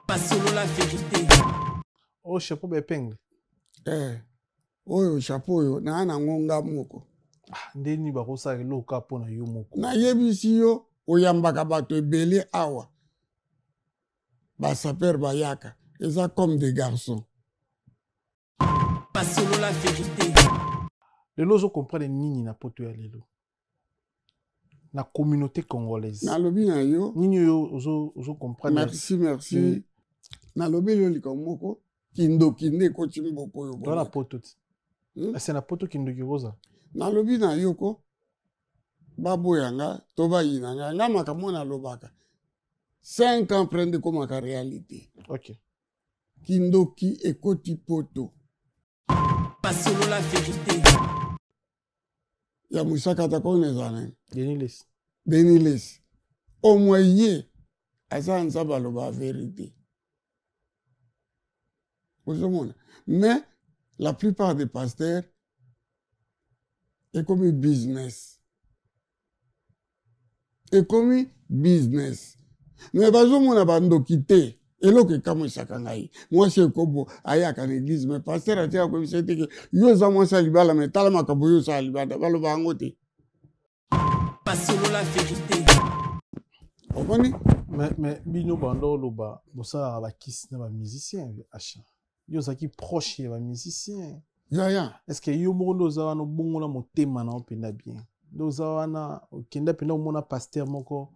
Basolola verite. Oyo chapeau ba epingle. Eh, oyo chapeau oyo naa nango nga moko. Ah, nde nini bakosala eloko kaka mpo na yo moko? Nayebisi yo oyambaka bato ebele awa, basapeur bayaka, eza comme des garçons. Basolola verite. Lelo ozo comprendre nini na poto ya lelo? Na communauté congolaise. Nalobi na yo. Nini oyo ozo ozo comprendre? Merci, merci. Nalobi yo likambo moko, kindoki nde ekoti mboka oyo. Toza na poto ti. Ese na poto kindoki okoza? Nalobi na yo ko baboya nga to bayina nga, nga makambo nalobaka 5 ans après nde ekomaka réalité. Okay. Kindoki ekoti poto. Basolola verite. Ya musakata kona eza nani? Denis Lessi. Denis Lessi. Au moins ye aza nzambe aloba verite. Ozomona. Mais la plupart des pasteurs ekomi business. Ekomi business. Mais bazomona bandoki te. Eloko ekamwisaka ngai, mwasi ekobo ayaka na église, mais pasteur atika koyebisa ye te ke yo oza mwasi ya libala, mais tala makambo yo osala libanda, baloba yango te. Basolola verite. Omoni? Mais bino banda oloba bosalaka bakisi na ba musicien acha. Yo ozalaki proche ya ba musicien. Yaya. Est-ce que yo moko nde oza wana obongola motema na yo mpenza bien? Nde oza wana okenda mpenza omona pasteur moko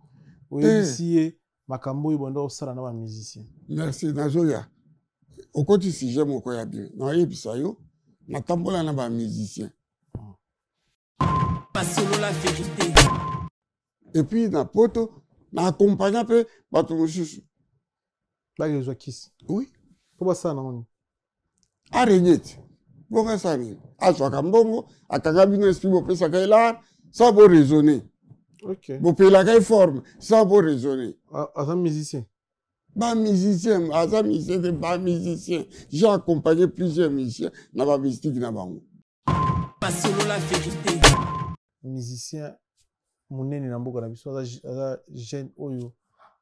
oyebisi ye makambo oyo banda osala na ba musicien. Merci, nazoya. Okoti sujet moko ya bien. Nayebisa yo, natambola na ba musicien. Basolola verite. Et puis na poto, na accompagna pe bato mosusu. Bakezwa kisi. Oui. Po basala nango nini? Arenye ti. Bongo asala nini? Azwaka mbongo, akanga bino esprit, bopesaka ye lar sans bo raisonner. Okay. Bopelaka ye forme sans bo raisonner. Aza musicien. Ba musicien, aza musicien te, ba musicien. J'ai accompagné plusieurs musiciens na ba mystique na bango. Basolola verite. Musicien monene na mboka na biso aza jeune oyo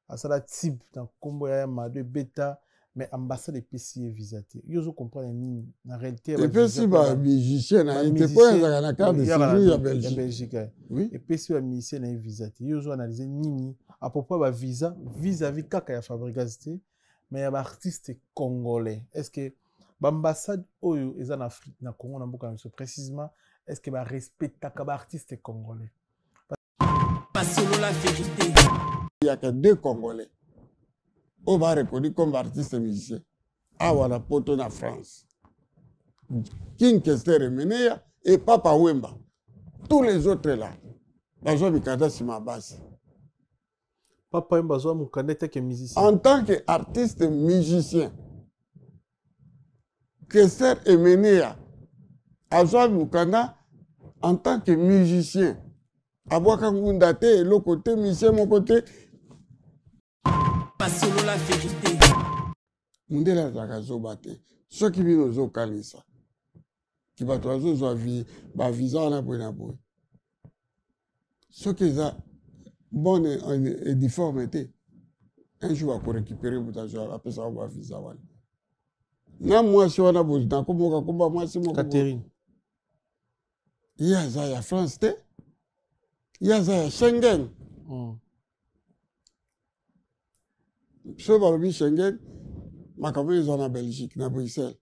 asala type na kombo ya Mado ebeta, mais ambassade epesi ye visa te. Yo ozo comprendre nini na réalité ya ba Epesi visa ba mpona musicien na ye te, ba mpo ezalaka na carte de musicien séjour ya ya Belgique. Belgique, eh. Oui. Epesi ba musicien na ye visa te. Yo ozo analyser nini à propos ya ba visa vis-à-vis kaka ya Fabregas te, mais ya ba artiste congolais. Est-ce que ba ambassade oyo eza na Afrique, na Congo, na mboka na biso précisément, est-ce que ba respectaka ba artiste congolais? Basolola vérité. Il y a que 2 Congolais oyo ba reconnu comme artiste musicien awa na poto na France. King Kester Emeneya et Papa Wemba. Tous les autres là, bazwa mikanda nsima basi. Papa Wemba azwa mokanda en tant que musicien. En tant que artiste musicien. Kester Emeneya azwa mokanda en tant que musicien. Abwaka ngunda te, eloko te, musicien moko te. Basolola vérité. Mundele azalaka zoba te. Soki bino ozokanisa ki bato bazozwa ba visa wana boye na boye, soki eza bonne et difforme te, un jour akorécupérer moto azwa apesaka ba visa wana. Na mwasi wana boye, nakomoka komba mwasi moko boye. Catherine. Ye aza ya France te, ye aza ya Schengen. Soki balobi Schengen, makambo oyo eza na Belgique, na Bruxelles.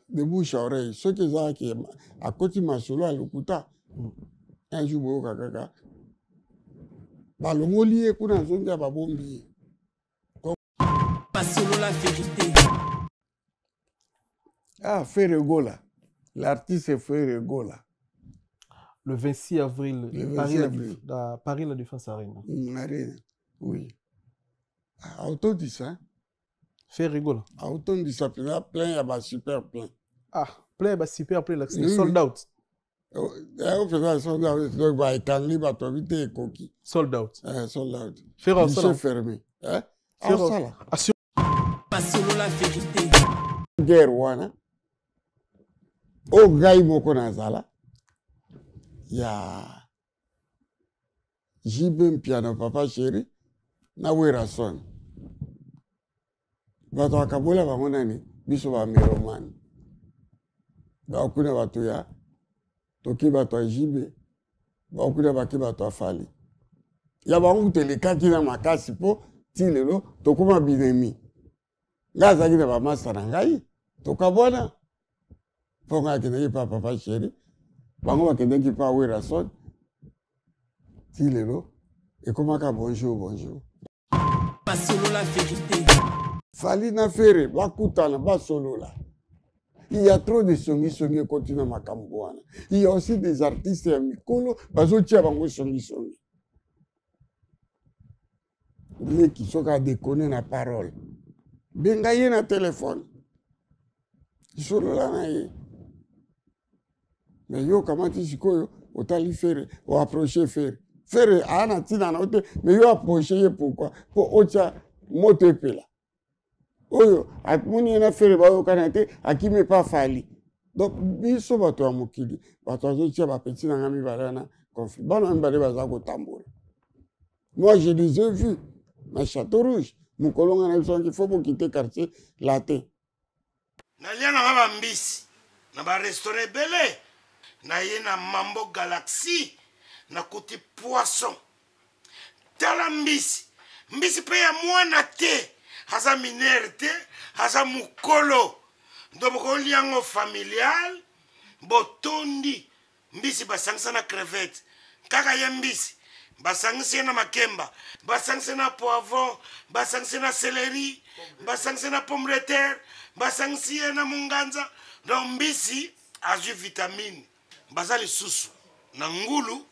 De bouche à oreille, soki ezalaki akoti masolo ya lokuta, un jour boyoka kaka balongoli ye kuna, azongi ya babombi ye. Basolola vérité. Ah, Ferre Gola, l'artiste Ferre Gola. Le 26 avril, Le 26 Paris, la avril. la Paris, la Défense Arena. Arena, oui. Ah, autondisa, hein? Ferre Gola. Autondisa, plein, plein, il y a ba super plein. Ah, plein, il y a ba super plein, là, c'est Oui, sold oui. out. Oh, eh, oh, c'est sold out. Donc, bah, étangli, bah, toi, vite, et coquille. Sold out. Eh, sold out. Ferre, Guichet sold out. fermé. Hein? Ah, Ferre, ça, là. Assure. Basolola vérité. Guerre wana. O ngai moko nazala ya JB Mpiana papa chéri na Werrason. Bato bakabola bango nani? Biso ba melomane. Bakuna bato ya toki bato ya JB, bakuna baki bato ya Fally. Ya bango kutu elekaki na makasi mpo ti lelo tokoma binemi. Ngai azalaki na bamasta na ngai tokabwana mpo ngai akendaki pa papa chéri, bango bakendaki pa Werrason. Ti lelo ekomaka bonjour bonjour. Basolola vérité. Fally na Ferre bakutana basolola. Il y a trop de songi songi ekoti na makambo wana. Il y a aussi des artistes ya mikolo bazotia bango songi songi. Leki soki adekone na parole, benga ye na telefone, solola na ye. Mais yo okamati sikoyo otali Ferre, oapproche Ferre. Ferre aa na ntina na yo te, mais yo approche ye pourquoi? Mpo otya moto epela. Oyo amoni ye na Ferre bayokana te, akimi epa Fally. Donc biso bato ya mokili, bato azotia bapeti na ngai mibale wana conflit. Bana mibale baza kotambola. Moi je les ai vus na Château Rouge. Mokolo ngai na biso il faut bokite quartier latin. Nalia na nga bambisi na barestaurant ebele, naye na Mambo Galaxy nakuti poisson. Tala mbisi, mbisi mpe ya mwana te, aza minere te, aza mokolo. Ndo bokolia yango familial, botondi mbisi basangisa na crevette, kaka ye mbisi basangisi ye na makemba, basangisi na poivron, basangisi na céleri, basangisi na pomme de terre, basangisi ye na munganza. Donc mbisi azwi vitamine. Baza lisusu na ngulu,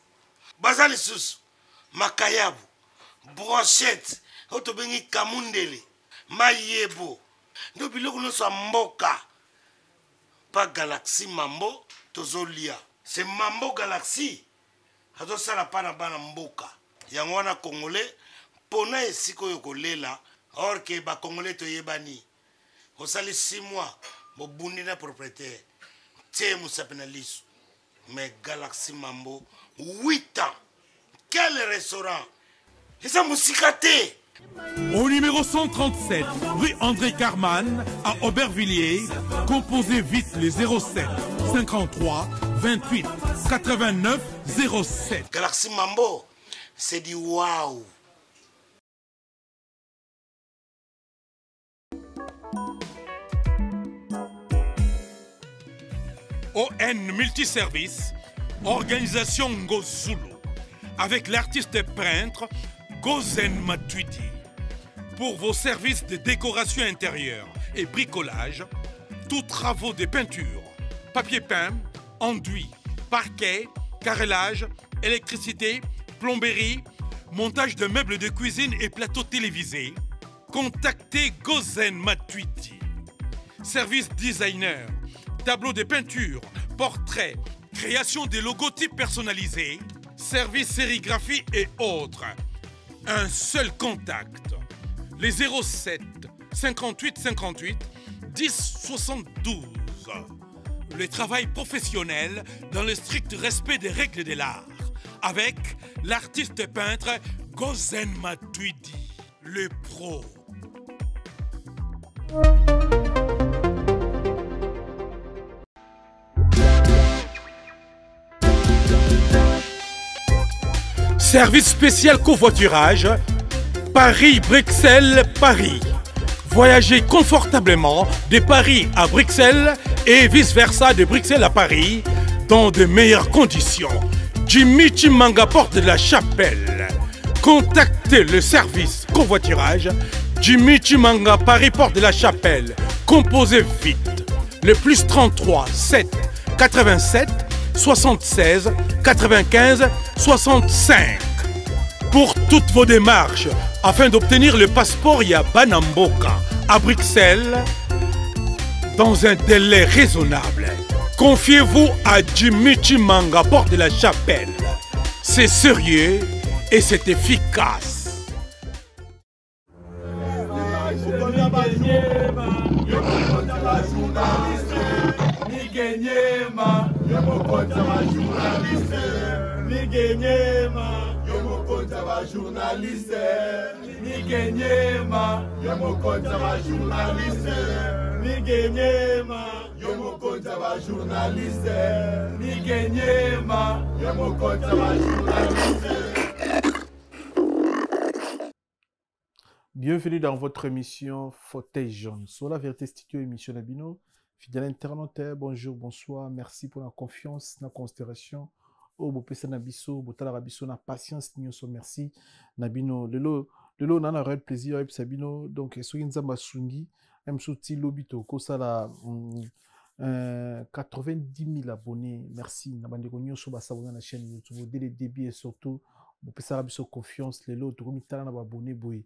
baza lisusu makayabu, brochette oyo tobengi kamundele, mayebo, ndo biloko nyonso ya mboka. Pa Galaxy Mambo tozolia. C'est Mambo Galaxy azosala pa na bana mboka. Yango wana Congolais pona esika oyo kolela, or que ba Congolais toyebani. Osali 6 mois bobundi na propriétaire, tie mosapi na liso. Mais Galaxy Mambo 8 ans, quel restaurant eza mosika te. Au numéro 137, rue André Carman, à Aubervilliers, composez vite les 07 53 28 89 07. Galaxy Mambo, c'est du waouh. ON Multiservice, organisation Ngozulu, avec l'artiste peintre Gozen Matuidi. Pour vos services de décoration intérieure et bricolage, tous travaux de peinture, papier peint, enduit, parquet, carrelage, électricité, plomberie, montage de meubles de cuisine et plateaux télévisés, contactez Gozen Matuidi. Service designer, tableau de peinture, portrait, création des logotypes personnalisés, service sérigraphie et autres. Un seul contact, les 07 58 58 10 72. Le travail professionnel dans le strict respect des règles de l'art, avec l'artiste peintre Gozen Matuidi, le pro. Service spécial covoiturage, Paris-Bruxelles, Paris. Voyagez confortablement de Paris à Bruxelles et vice-versa de Bruxelles à Paris dans de meilleures conditions. Jimmy Chimanga, porte de la Chapelle. Contactez le service covoiturage Jimmy Chimanga, Paris, porte de la Chapelle. Composez vite le plus 33 7 87 76 95 65. Pour toutes vos démarches, afin d'obtenir le passeport ya Banamboka à Bruxelles, dans un délai raisonnable, confiez-vous à Jimmy Chimanga, porte de la Chapelle. C'est sérieux et c'est efficace. Mike Nyema, yo mokonzi ya ba journaliste. Mike Nyema, yo mokonzi ya ba journaliste. Mike Nyema, yo mokonzi ya ba journaliste. Bienvenue dans votre émission Fauteuil jaune. Sur la vérité studio émission Nabino. Fidèle internaute, bonjour, bonsoir. Merci pour la confiance, la considération. Oyo bopesa na biso, botalaka biso na patience nyonso, merci na bino. Lelo lelo na na réel plaisir oyebisa bino, donc soki Nzambe asungi mosusu ti lobi tokosala 90 000 abonnés. Merci na bandeko nyonso basabona na chaîne YouTube dès le début et surtout bopesaka biso confiance. Lelo tokomi tala na baabonné boye,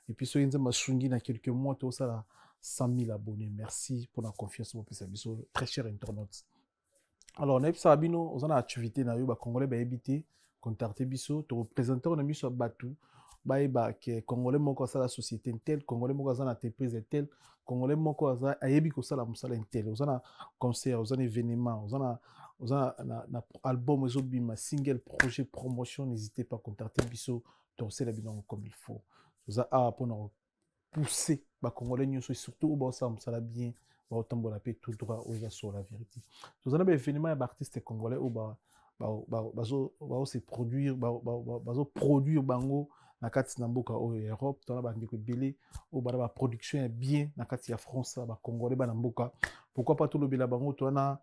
et puis soki Nzambe asungi, na quelques mois tokosala 100 000 abonnés. Merci pour la confiance bopesa biso, très cher internaute. Alors nayebisaka bino, oza na activité na yo, bacongolais bayebi te, contacte biso, tokoprésente na miso ya bato, bayeba ke congolais moko asala société tel, congolais moko aza na entreprise tel, congolais moko aza ayebi kosala mosala tel. Oza na concert, oza na événement, oza na album ezobima, single, projet, promotion, n'hésitez pas, contacter biso, tosala bino comme il faut. Toza awa mpona pousser bacongolais nyonso et surtout oyo baosala mosala bien, baotambola mpe tout droit. Oyo eza sur la vérité. Toza na baévénement ya baartiste congolais oyo bazose produire, bazoproduire bango na kati na mboka oyo ya Europe. Tona bandeko ebele oyo bana baproduction ya bien na kati ya France, bacongolais bana mboka, pourquoi pas tolobela bango. Toza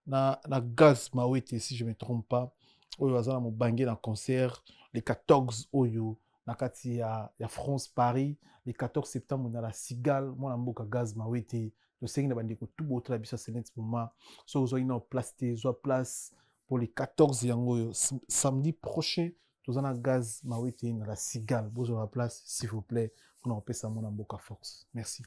na Gaz Mawete, si je me trompe pas, oyo aza na mobange na concert le 14 oyo na kati ya France, Paris, le 14 septembre na la Cigale. Mwana mboka Gaz Mawete, tosengi na bandeko tu botala biso senet moment, soki ozwaki na place te, zwa place pour le 14 yango oyo, samedi prochain. Toza na Gaz Mawete na la Cigale, bozwa place s'il vous plaît, mpona kopesa mwana mboka force. Merci.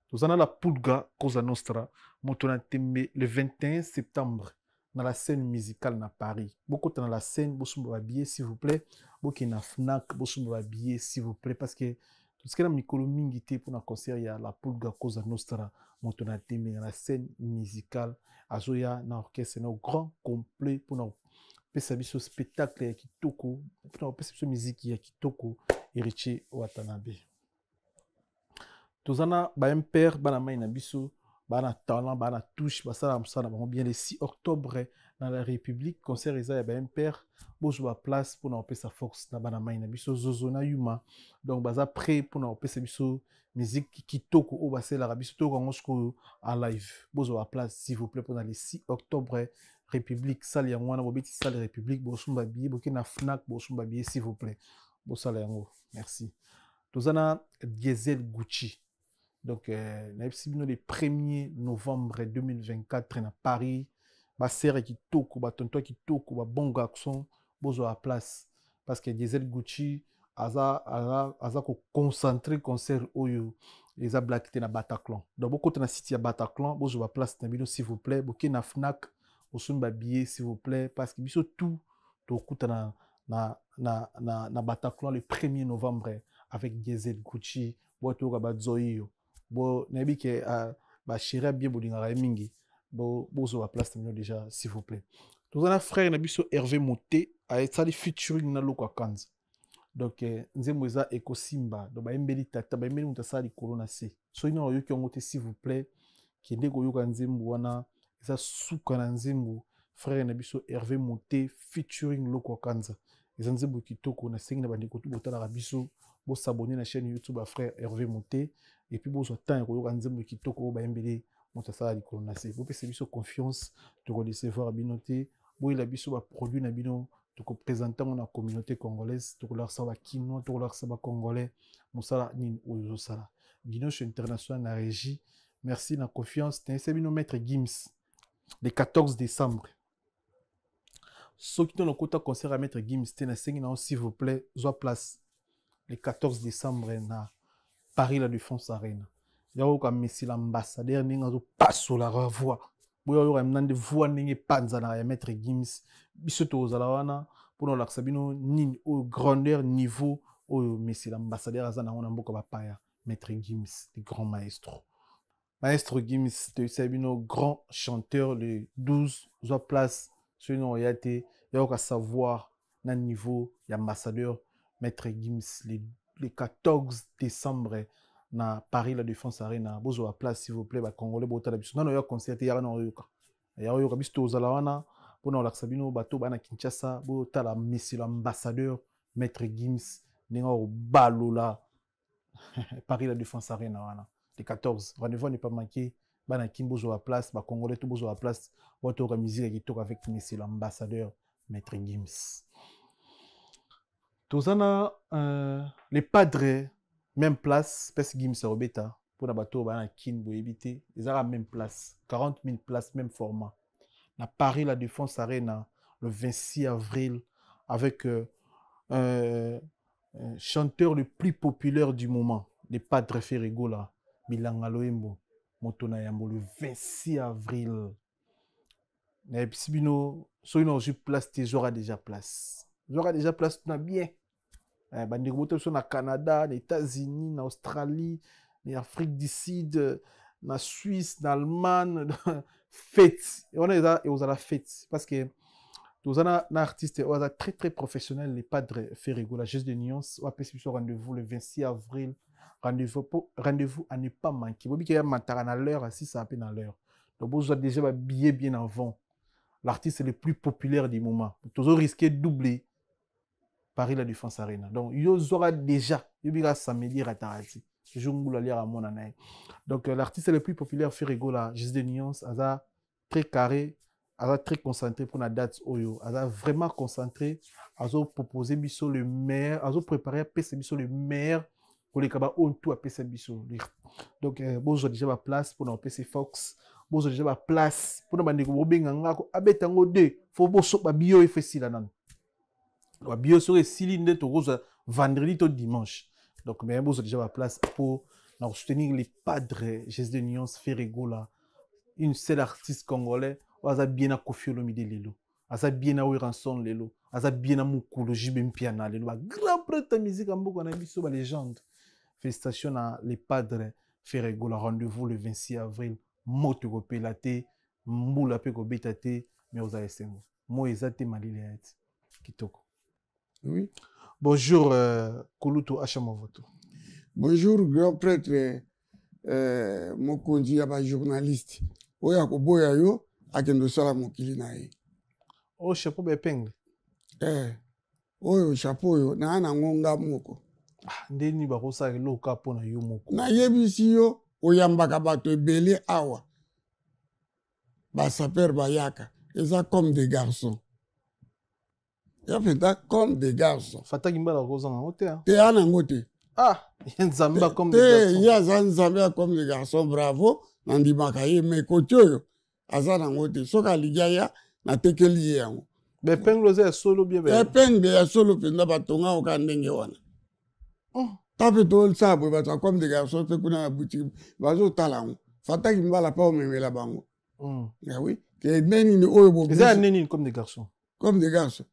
Toza na la Pulga Cosa Nostra, moto na tembe, le 21 septembre na la scène musicale na Paris. Bokota na la scène, bosomba babillet s'il vous plaît. Bokende na Fnac, bosomba babillet s'il vous plaît, parce que totikala mikolo mingi te mpona concert ya la Pulga Cosa Nostra, moto na tembe, na la scène musicale. Azoya na orchestre na grand complet mpona kopesa biso spectacle ya kitoko, mpona kopesa biso miziki ya kitoko. Héritier Watanabe, toza na baimpere bana mai na biso, bana talent, bana touche, basala mosala na bango bien. Le 6 octobre na la République, concert eza ya baimpere, bozwa baplace mpona kopesa force na bana mai na biso. Zozo na Yuma, donc baza prêt mpona kopesa biso musique kitoko oyo basalelaka biso. Toyoka yango sikoyo en live. Bozwa baplace s'il vous plaît mpona le 6 octobre, République, salle yango wana. Bobeti salle République, bosomba billet, boke na Fnac, bosomba billet s'il vous plaît, bosala yango. Merci. Toza na Diesel Gucci, donc nayebisi bino, le 1er novembre 2024 na Paris. Basere kitoko, batonto kitoko, babon garçon, bozwa place parce que Diesel Gucci aza koconcentre concert oyo eza blague te na Bataclan. Donc bokota na site ya Bataclan, bozwa baplace na bino s'il vous plaît. Boke na Fnac, bosombi babillet s'il vous plaît, parce que biso tout tokutana na Bataclan le 1er novembre avec Diesel Gucci. Bo toyoka bazoi yo bo nayebi ke bachéri bien bolingaka ye mingi. Bozwa baplace na bino déjà s'il vous plaît. Toza na frère na biso Hervé Mote, asali featuring na Loko Akanza, donc nzembo eza ekosimba. Donc bayembeli tata, bayembeli moto asala likolo na se. Soki nano oyoki yango te, s'il vous plaît, kende koyoka nzembo wana, eza suka na nzembo. Frère na biso Hervé Mote featuring Loko Akanza, eza nzembo kitoko. Nasengi na bandeko tu botalaka biso, bosabone na chaîne YouTube ya frère Hervé Mote et puis bozwa temps ya koyoka nzembo kitoko oyo bayembeli moto asala likolo na se. Bopesa biso confiance, tokodecevoir bino te. Boyela biso baproduit na bino, tokoprésente yango na communauté congolaise, tokolakisa bakinois, tokolakisa bacongolais mosala nini oyo ozosala. Binoche international na régie, merci na confiance. Tayebisa bino, Maître Gims, le 14 décembre. Soki to nakota concert ya Maître Gims te, nasengi na yo s'il vous plaît, zwa place le 14 décembre na Paris, la Défense Arena. Yakoyoka Messi l'ambassadeur ndenge azopasolaka voix, boya oyoka na nde voix ndenge epanzanaka ya Maître Gims. Biso tokozala wana mpona kolakisa bino nini oyo grandeur, niveau oyo Messi l'ambassadeur aza nango na mboka bapaya. Maître Gims, le grand maestro, maestro Gims, toyebisa bino, grand chanteur, le 12, zwa place. Soki na oya te, yakoka savoir na niveau ya ambassadeur Maître Gims le le 14 décembre na Paris la Défense Arena. Bozwa place, s'il vous plaît, ba Congolais botala biso. Nano ya concert ya na oyoka. Ya oyoka biso tozala wana mpona kolakisa bino bato bana Kinshasa, botala monsieur l'ambassadeur Maître Gims ndenge akobalola Paris la Défense Arena wana le 14. Rendez-vous n'est pas manqué. Bana Kin, bozwa place, ba Congolais tout bozwa place. Botoka musique ya kitoko avec monsieur l'ambassadeur Maître Gims. Tozana les padres, même place, pes Gims Robeta pour na bato bana Kin boyebi te, ezala même place, 40 000 places, même format. Na Paris la Défense Arena le 26 avril avec chanteur le plus populaire du moment, les padres Ferre Gola, Bilanga Loembo, moto na yambo le 26 avril. Na yebisi bino soki na ozwi place te, zwaka déjà place. Zwaka déjà place na bien. Bandeko boto biso na Canada, na États-Unis, na Australie, na Afrique du Sud, na Suisse, na Allemagne, fête. Wana eza ozala fête parce que toza na artiste oyo aza très très professionnel, le padre Ferre Gola, juste de nuance, oyo apesi biso rendez-vous le 26 avril. Rendez-vous à ne pas manquer. Bobi ya matara na l'heure, asisa pe na l'heure. Donc bozwa déjà ba billet bien avant. L'artiste le plus populaire du moment. Toujours risqué doubler Paris la Défense Arena. Donc yo zora déjà, yo bika samedi ratarati. Jungula lira mona nae. Donc l'artiste le plus populaire Ferre Gola, juste de nuance, aza très carré, aza très concentré pour la date oyo, aza vraiment concentré, azo proposer biso le meilleur, azo préparer pesa biso le meilleur pour les kaba on tout a pesa biso. Donc bozwa déjà ba place pour na pesa Fox, bozwa déjà ba place pour na bandeko bobenga ngako abetango 2, faut boso ba bio e fesila nan. Ba bio sur esili nde to rosa vendredi to dimanche. Donc mais bozwa déjà ba place pour na soutenir les padres Jésus de Nuance Ferre Gola, une seule artiste congolais aza bien na Koffi Olomide lelo, aza bien na Werrason lelo, aza bien na Mukulu JB Mpiana lelo, ba grand prêtre musique ya mboka na biso, ba légende. Félicitations à les padres Ferre Gola. Rendez-vous le 26 avril. Moto kopela te, mbula pe kobeta te, mais oza esengo. Mo eza te malili ya ete. Kitoko. Oui. Bonjour Kulutu Acha Movoto. Bonjour grand prêtre mokonzi ya ba journaliste. Oyo akoboya yo akende osala mokili na ye. Oh, chapeau ba épingle. Oyo chapeau oyo na nango nga moko. Ah, ndeni bakosala eloko kaka mpo na yo moko. Nayebisi yo oyambaka bato ebele awa. Ba sapeur bayaka, eza comme des garçons. Ya mpenza comme des garçons. Fataki mbala kozanga yango te, hein? Te, ana yango te. Ah, ye nzambe ya comme des Te, garçons. ye aza nzambe ya comme des garçons, bravo, nandimaka ye, mais kote oyo aza nango te. Soki alingi aya, natekeli ye yango. Ba épingle eza ya solo bien ba Épingle ya solo mpenza batonga yango kaka ndenge wana. Oh. Ta mpe tosala boye bato ya comme des garçons mpe kuna na boutique bazotala yango. Fataki mbala mpe omemela bango. Ah oui, ke nde nini oyo bo Eza ya nde nini comme des garçons? Comme des garçons.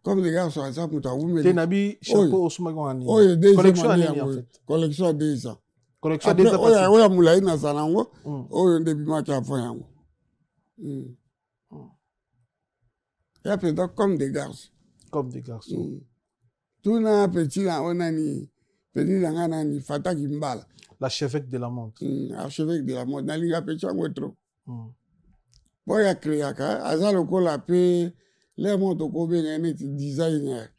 Comme des garçons, aza moto awumeli. Te nabi chapeau osomaki wana nini? Oyo deuxième Collection ya année nini, en yango. fait? Collection ya 2 ans. Collection ya Après, 2 ans passé. oyo ya molai nazala yango, oyo nde ebimaki avant yango. Ya mpenza comme des garçons. Comme des garçons. Tuna petit na oyo nani, petit na nga nani, Fataki Mbala. L'archevêque de la mode. Archevêque de la mode. Nalinga petit yango trop. Boy ya créaka, aza lokola pe le moto kobenga neti designer.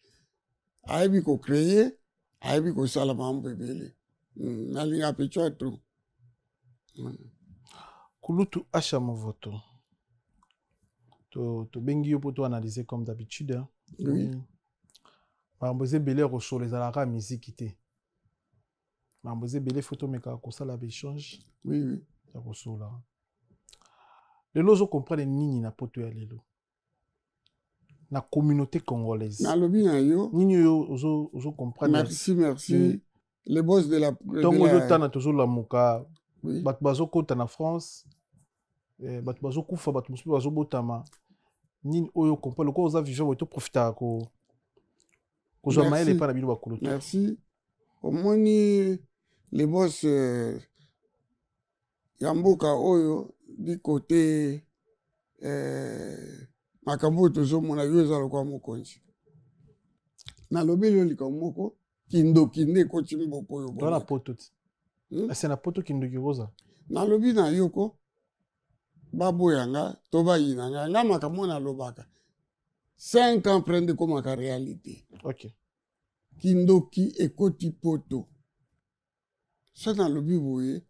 Ayebi ko créer, ayebi kosala mambo ebele. Nalinga petit yango trop. Kulutu Acha Movoto. To bengi yo po to analyser comme d'habitude, hein. Oui. Makambo eza ebele ya kosola ezalaka musique te. Makambo eza ebele, faut tomeka kosala ba échange. Oui, oui. Ya kosola. Lelo ozo comprendre nini na poto ya lelo? Na communauté congolaise. Nalobi na yo. Nini oyo ozo comprendre? Merci, merci. Le boss de la, de Tongo la ozo tana tozo lamuka. Oui. Bato bazo kota na France. Bato bazo kufa, bato mosusu bazo botama. Nini oyo comprendre? Lokola oza vivant, oyo to profitaka kozwa Merci. mayele epai na bino bakolo te. Merci. Omoni le boss ya mboka oyo di côté makambo oyo tozomona yo eza lokola mokonzi. Nalobi lelo likambo moko. Kindoki nde ekoti mboka oyo. Toza na poto ti. Ese na poto kindoki okoza? Nalobi na yo ko baboya nga to bayina nga, nga makambo nalobaka 5 ans après nde ekomaka réalité. Kindoki ekoti poto. Soki nalobi boye,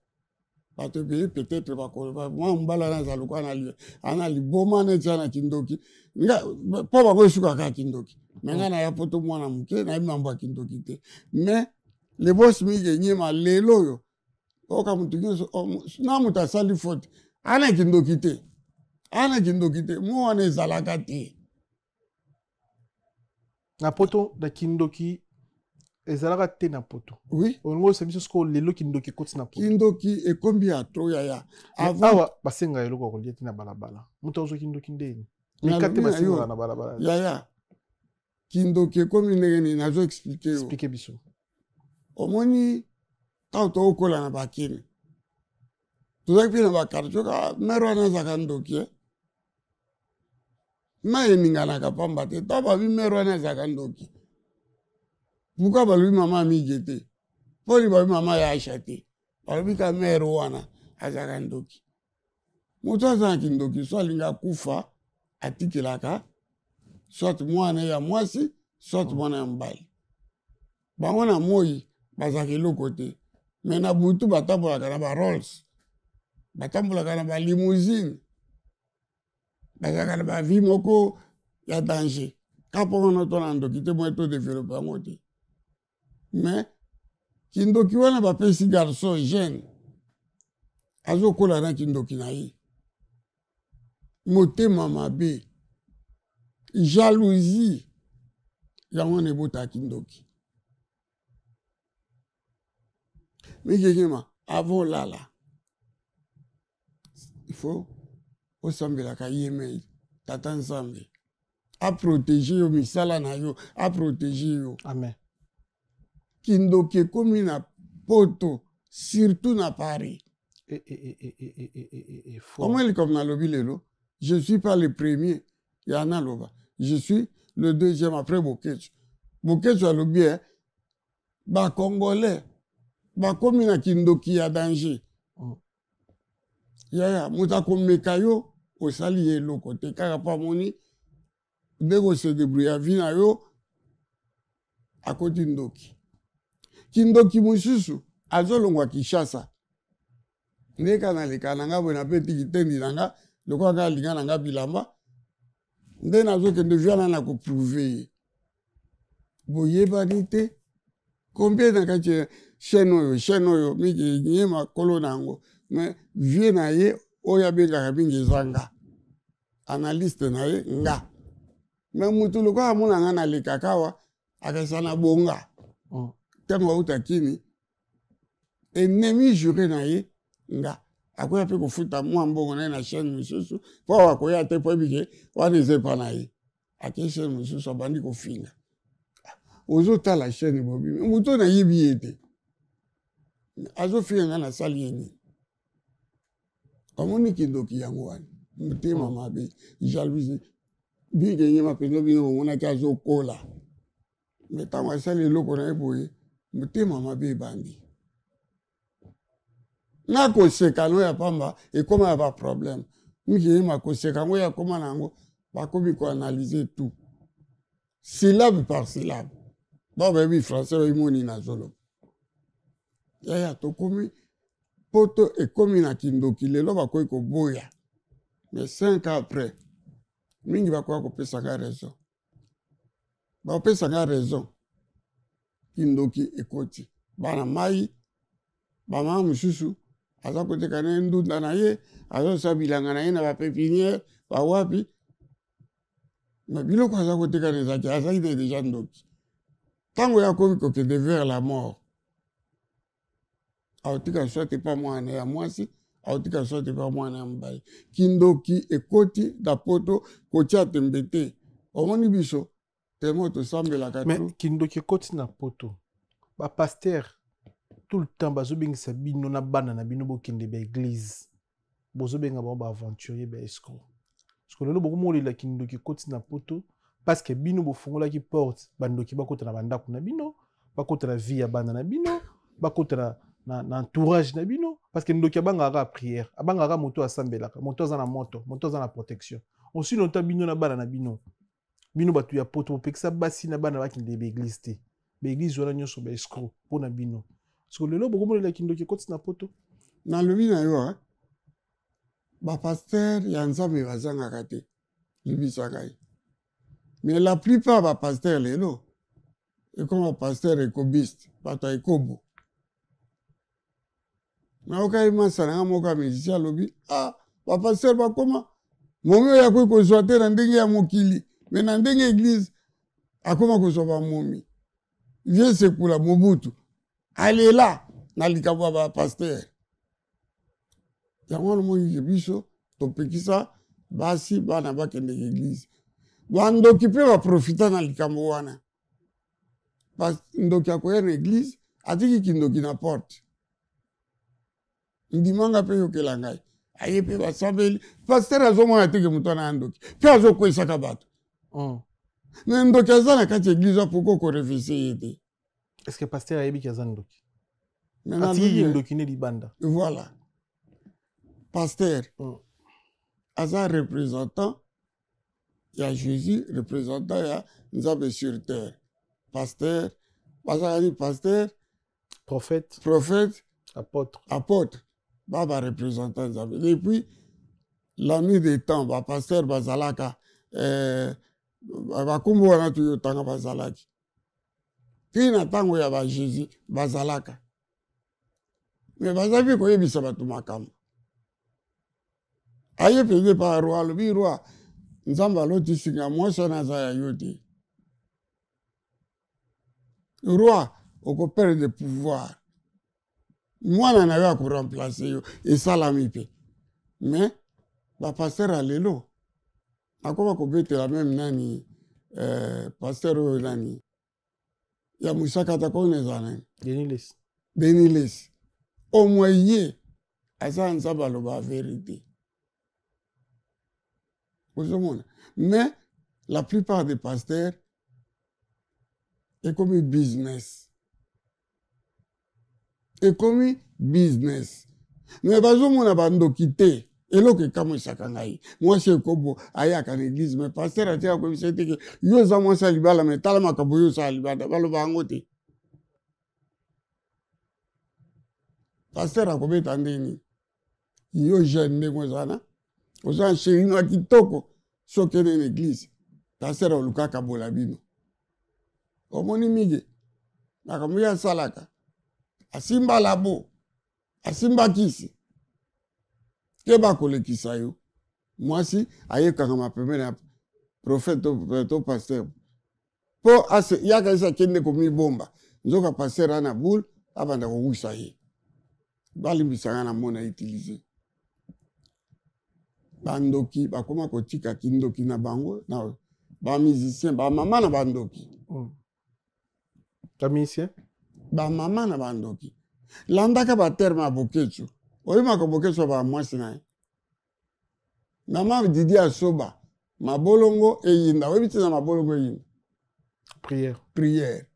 bato ebele peut-être bakoloba mwa mobali wana aza lokola ana liboma neti ana kindoki. Mpo bango esukaka kaka kindoki. Me ngai naya poto mwana moke, nayebi mambo ya kindoki te. Mais le boss Mige Nyema lelo oyo oyoka moto nyonso na moto asali faute ana kindoki te, ana kindoki te, mo wana ezalaka te. Na poto na kindoki ezalaka te na poto. Oui. Olingo oyebisa biso sikoyo lelo kindoki ekoti na poto. Kindoki ekomi ya trop yaya. Awa basengaka eloko ya kolia te na balabala. Moto azwa kindoki ndeni? Mikate basengaka na balabala. Yaya, kindoki ekomi ndenge nini? Nazo expliquer yo. Expliquer biso. Omoni ntango tokokola na bakini, tozalaki mpe na bakartier kaka mare wana azalaka ndoki. Mai eninganaka pamba te. Ntango babi mare wana azalaka ndoki, pourquoi balobi mama Mige te? Mponi balobi mama ya Aisha te? Balobi ka mare wana azalaka ndoki. Moto aza na kindoki, so alingi akufa, atikelaka soit mwana ya mwasi, soit mwana ya mobali. Bango na moi bazalaka eloko te, me na butu batambolaka na ba Rolls, batambolaka na ba limousine, bazalaka na ba vie moko ya danger. Ka mpo wana to na ndoki te, moye to développer yango te. Mais kindoki wana bapesi garçon jeune azokola na kindoki na ye, motema mabe, jalousie, yango wana ebotaka kindoki. Mikekema avant olala, il faut osambelaka ye mei tata Nzambe aprotéger yo, misala na yo aprotéger yo. Amen. Kindoki ekomi na poto, surtout na Paris. Omoni likambo nalobi lelo, je suis pas le premier ya naloba, je suis le deuxième après Boketshu. Boketshu alobi bacongolais bakomi na kindoki ya danger. Yaya, moto akomeka yo, osali ye eloko te, kaka mpo amoni ndenge ose débrouiller vie na yo, akoti ndoki. Kindoki mosusu azolongwa Kinshasa, nde kaka naleka na nga boye, nabeti kitendi na nga lokola kaka alinga na nga bilamba, nde nazokende viana na koprouver ye. Boyebani te combien na kati ya chaîne oyo, chaîne oyo mingi nyema kolo na yango, mais vie na ye oyo abengaka mingi eza nga analyste na ye nga. Mais motu lokola amona nga nalekaka awa, akasa na bonga ntango auta kini, ennemi juré na ye nga, akoya mpe kofuta mwa mbongo na ye na chaîne mosusu, mpo awa akoya te, mpo ebike wana eza epa na ye. Ake chaîne mosusu, abandi kofinga. Ozotala chaîne bobimi, moto oyo nayebi ye te azofinga nga, nasali ye nini? Omoni kindoki yango wana, motema mabe, jalousie. Bike nyema mpenza bino bomonaki azokola, me ntango asali eloko na ye boye, motema mabe ebandi. Nga koseka no ya pamba ekóma ya baproblème. Mike yema koseka yango ya kóma na yango, bakomi koanalyser tout syllabe par syllabe. Bao bayebi français, bayimoni nazoloba. Yaya, tokomi poto ekomi na kindoki lelo, bakoki koboya, mais 5 ans après mingi bakoka kopesaka raison, bakopesaka raison. Kindoki ekoti bana mai, bamama mosusu aza koteka na ye ndunda na ye, azosala bilanga na ye na bapépinière bawapi, me biloko aza koteka na ezalaki, azalaki na déjà ndoki. Ntango ye akomi kokende vers la mort, aotika soit epa mwana ya mwasi, aotika soit epa mwana ya mobali. Kindoki ekoti na poto, kotia tembe te. Omoni biso temo tosambelaka. Mais kindoki ekoti na poto, bapasteur tout le temps bazobengisa bino na bana na bino, bokende baéglise, bozobenga bango baaventurier, baescroc. Parce que lelo bokomolela kindoki ekoti na poto, parce que bino bofungolaki porte, bandoki bakota na bandako na bino. Bakota na vie ya bana na bino, bakota na entourage na bino, parce que ndoki abangaka prière, abangaka moto asambelaka, moto aza na moto, moto aza na protection. Aussi longtemps bino na bana na bino, bino bato ya poto bopekisa basi na bana bakende baeglise te, baeglise wana nyonso baescroc mpo na bino. Parce que lelo bokomonela kindoki ekoti na poto. Nalobi na yo, bapasteur ya Nzambe bazangaka te, libisa ngai, mais la plupart bapasteur lelo ekoma pasteur ekobiste, bato ya ekobo. Nayokai masa na nga moko ya musicien alobi: "Ah, bapasteur bakoma momi oyo akoki kozwa te na ndenge ya mokili, mais na ndenge église akoma kozwa bamomi." Vieux Sekula Mobutu alela na likambo ya bapasteur yango wana. Omonike biso topekisa basi, bana bakendeke église. Bandoki mpe baprofita na likambo wana. Ndoki akoya na église, atiki kindoki na porte. Ndimanga mpe yokela ngai, aye mpe basambeli, pasteur azomona teke moto wana ya ndoki mpe azokwesaka bato. Mais ndoki aza na kati ya église, apoki korefese ye te. Est ce que pasteur ayebiki aza ndoki? Atiki ndoki ne libanda. Voilà, pasteur aza représentant ya Jésus, représentant ya Nzambe sur terre. Pasteur bazalaka ni pasteur, prophète, prophète, apôtre. Apôtre, ba bareprésentant Nzambe. Depuis la nuit des temps, bapasteur bazalaka, bakombo wana toyo otanga bazalaki ti na ntango ya baJésus bazalaka, mais baza mpe koyebisa bato makambo. Aye mpenza epa roi, alobi: "Roi, Nzambe alotisinga mwasi wana aza ya yo te. Roi, okoperdre pouvoir, mwana na yo akoremplace yo." Esalami mpe. Mais bapasteur ya lelo akoma kobetela même nani, pasteur oyo nani ya mosakata kona eza nani? Denis Lessie. Denis Lessie, au moins ye aza Nzambe, aloba vérité, ozomona. Mais la plupart des pasteurs ekomi business, ekomi business, mais bazomona bandoki te. Eloko ekamwisaka ngai, mwasi ekobo ayaka na église, mais pasteur atika koyebisa ete ke yo oza mwasi ya libala, mais tala makambo oyo osala libanda. Baloba yango te. Pasteur akobeta ndeni yo jeune ndenge oza na, oza na chéri no ya kitoko, soki okende na église, pasteur olukaka bola bino. Omoni mingi makambo ye asalaka, asimba labo, asimba kisi ke bakolekisa yo. Mwasi ayekangama pembeni ya prophète to pasteur mpo yaka esi akende komibomba, nzoka pasteur ana boule, abanda kowusa ye. Balimbisanga na mona utiliser. Bandoki bakóma kotika kindoki na bango na bamusicien, bamama na bandoki. Bamusicien? Bamama na bandoki. Landaka baterme ya Boketsu, oyebaka Boketsu bamwasi na ye, mama Didi Asoba, mabolongo eyinda. Oyebi ntina mabolongo eyinda? Prière. Prière.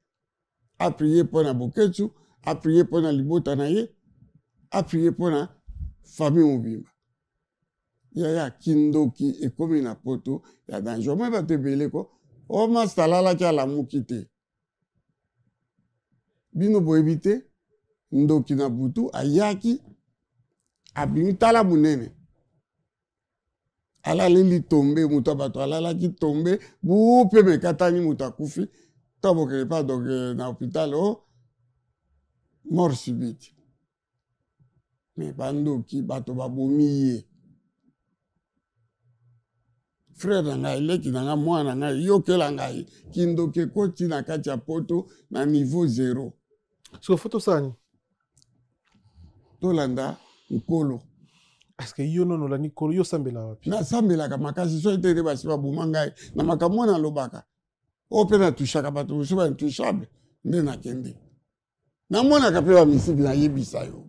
Aprie mpo na Boketsu, aprie mpo na libota na ye, aprie mpo na famille mobimba. Yaya, kindoki ekomi na poto ya danger. Omoi bato ebele ko o master alalaki, alamuki te. Bino boyebi te, ndoki na butu ayaki, abimi, tala monene, alaleli tombe moto ya bato, alalaki tombe bu mpe mekatani, moto akufi. To bokende pa donc na hôpital, o mort subite. Mais bandoki, bato babomi ye. Frère na ngai, leki na ngai, mwana na ngai, yokela ngai, kindoki ekoti na kati ya poto na niveau zéro. So faut tosala nini? Tolanda Nkolo. Parce que yo nono olandi Nkolo, yo osambela wapi? Nasambelaka makasi. So ete ete basi baboma ngai na makambo wana alobaka oyo mpe natushaka bato mosusu, baintouchable nde nakende namonaka mpe bamisiki nayebisa yo.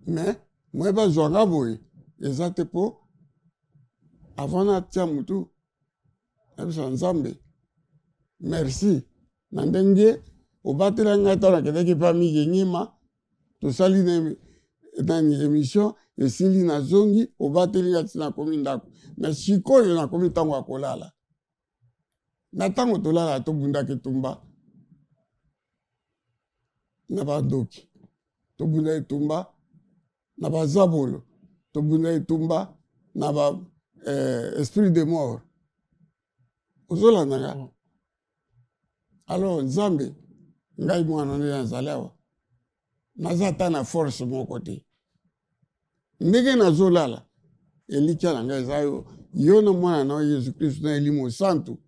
Mais moye bazwanga boye eza te, mpo avant natia motu, nayebisa Nzambe merci. Na ndenge obatela ngai ntango nakendaki mpa Mige Nyema, tosali na nani émission esili, nazongi, obateli ngai ti nakomi ndako. Mais sikoyo nakomi ntango ya kolala. Na ntango tolala tobundaka etumba na bandoki, tobunda etumba na bazabolo, tobunda etumba na ba esprit de mort. Ozolanda nga? Alors Nzambe, ngai mwana nde nazali awa, naza ata na force moko te. Ndenge nazolala, elikya na ngai eza yo, yo na mwana na yo Yesu Kristu na Elimo Santu,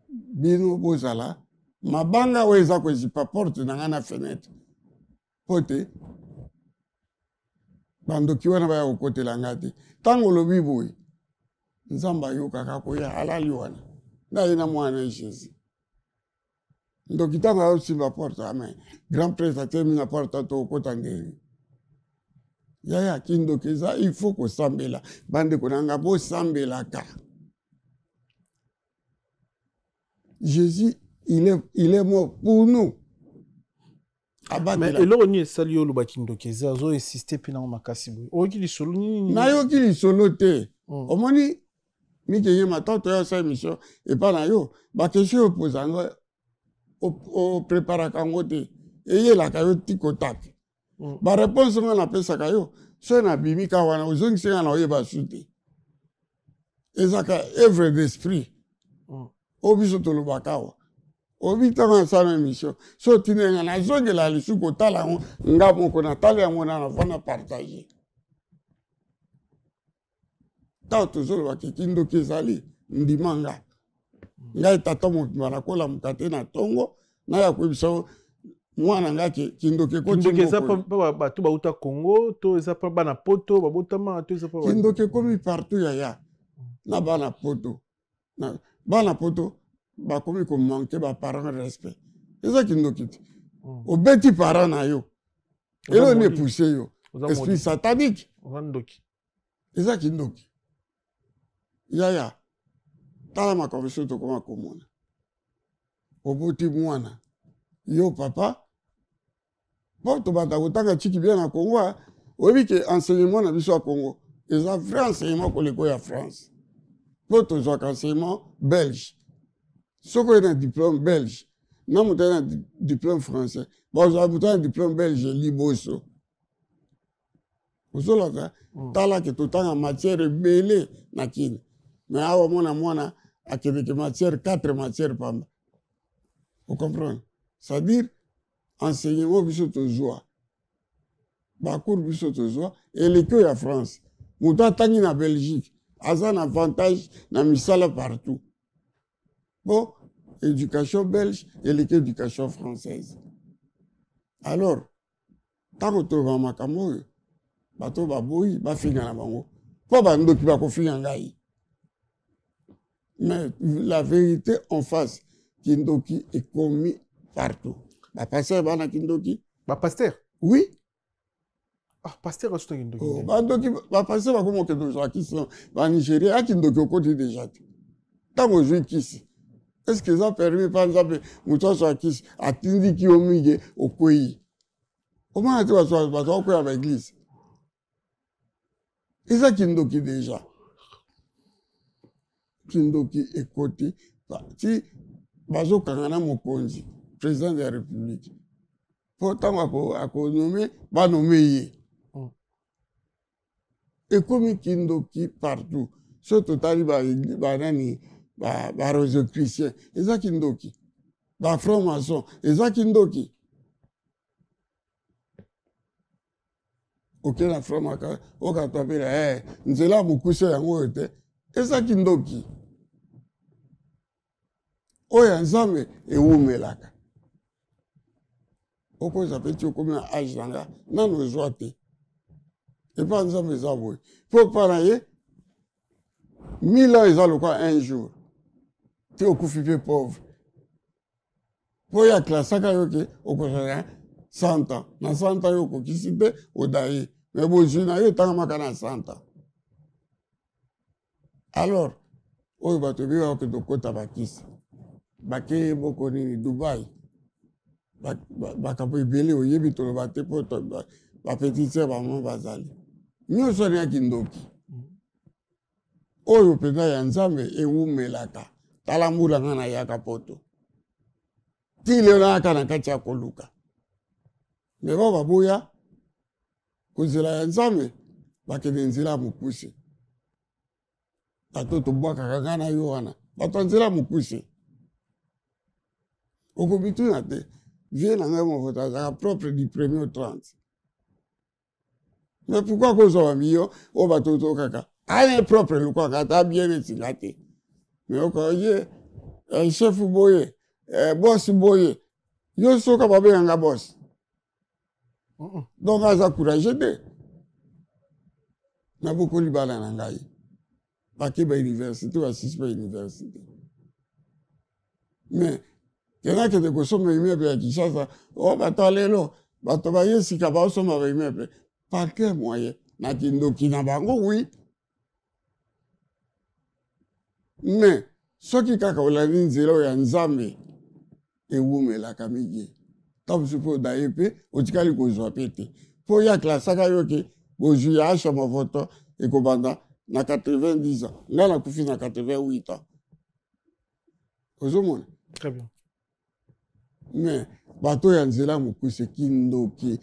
bino bozala mabanga oyo eza kozipa porte na ngai na fenêtre, mpo te bandoki wana baya kokotela ngai te. Ntango olobi boye, Nzambe ayokaka koya, alali wana nde aye na mwana na ye Jésus. Ndoki ntango ayosimba porte, amen, grand prêtre atelemi na porte, tokokota ndenge yaya. Kindoki eza, il faut kosambela. Bandeko na nga, bosambelaka. Jésus, il est mort pour nous. Mais eloko nini esali yo oloba kindoki eza? Ozo insiste mpe nango makasi boye, oyoki lisolo nini? Nayoki lisolo te. Omoni, Mike Nyema, ntango toya osala émission epa na yo, baquestion oyo opoza yango, opreparaka yango te, eyelaka yo tikotake. Baréponse nga napesaka yo, soki nabimi ka wana, ozongisi nga na oyeba su te. Ezaka œuvre d'esprit. Oyo biso tolobaka awa, oyebi, ntango nasala émission, so otindi nga, nazongela lisusu kotala yango nga moko, natali yango na navanda partage. Ntango tozoloba ke kindoki ezali, ndima nga, ngai tata mobimba nakolamuka te na ntongo naya koyebisa yo mwana nga ke kindoki ekoti. Kindoki eza mpa bato bauta Congo to eza mpa bana Poto babotama to eza mpa Kindoki ekomi partout, yaya, na bana Poto. Na bana Poto bakomi komanquer baparent respect, eza kindoki te? Obeti parent na yo, eloko nini epousse yo? Esprit satanique. Eza kindoki, yaya. Tala makambo soki tokoma komona, oboti mwana, yo papa, mpo tobanda kotanga tiki bien na Congo. Oyebi ke enseignement na biso ya Congo eza vrai enseignement koleka ya France, mpo tozwaka enseignement belge. Soki oye na diplôme belge na moto aye na diplôme français, bazwaka moto aye na diplôme belge liboso. Ozolaka? Tala ke totanga matière ebele na Kini, mais awa mwana mwana akendeke matière 4, matière pamba. Ocomprendre? C'est-à-dire enseignement biso tozwa, bacours biso tozwa eleki oyo ya France. Moto atangi na Belgique aza na avantage na misala partout, po éducation belge eleki éducation française. Alors ntango toloba makambo oyo, bato baboyi, bafinga na bango, mpo bandoki bakofinga ngai. Mais la vérité en face, kindoki ekomi partout. Bapasteur bana kindoki. Bapasteur? Oui. Ah, pasteur asuta kindoki? Oh, bandoki, bapasteur bakoma okende kozwa kisi banigéria ya kindoki. Okoti déjà te ntango ozwi kisi. Est ce que eza permis mpa Nzambe moto azwa kisi, atindiki yo mingi, okwei? Omona te bato bakwea baéglise, eza kindoki déjà. Kindoki ekoti ti bazokanga na mokonzi, président de la République, mpo ntango akonommer, banommer ye. Ekomi kindoki partout. So totali banani, barosicrucien, eza kindoki. Bafranc maçon, eza kindoki. Oke na franc maka okatapela nzela ya mokuse, yango oyo te, eza kindoki. Oyo ya Nzambe ewumelaka. Okoza mpe ti okomi na âge na nga, nano ozwa te. Epa Nzambe eza boye, mpo mpa na ye 1000 ans eza lokola un jour. Te, okufi mpe pauvre, mpo oyo aklasaka yo ke okozala 100 ans, na 100 ans yo okokisi te, odaye, mais bozwi na yo etangamaka na 100 ans. Alors oyo bato ebeyaka okende okota bakisi. Bakei boko nini Dubai, makambo ebele oyebi toloba te mpo bapetite sœur bango bazali nyonso wana ya kindoki oyo mpenza ya Nzambe ewumelaka. Tala mbula nga nayaka poto ti lelo nayaka na kati ya koluka me bao baboya kozela ya Nzambe, bakende nzela ya mokuse. Bato tobwakaka ngai na yo wana bato ya nzela mokuse, okomituna te. Vie na ngai Movoto azalaka propre du premier au 30, mais pourquoi kozwa bamillion oyo bato to kaka aye propre lokwaka ata bien neti nga te? Mais okoye chef boye, boss boye, yo soka babenganga boss, donc aza courage te. Nabokoli bana na ngai, bake ba université, basisi ba université, mais kenakende kosomba immeuble ya Kinshasa oyo bato ya lelo, bato baye sika baosomba ba immeuble par quel moyen? Na kindoki na bango, oui. Mais soki kaka olandi nzela oyo ya Nzambe, ewumelaka mingi. Ntango mosusu mpe odaye mpe otikali kozwa mpe te, mpo oyo aklasaka yo ke bozwi ya Asha Movoto ekobanda na 90 ans, ngai nakufi na 88 ans, ozomona? Très bien. Mais bato ya nzela mokuse, kindoki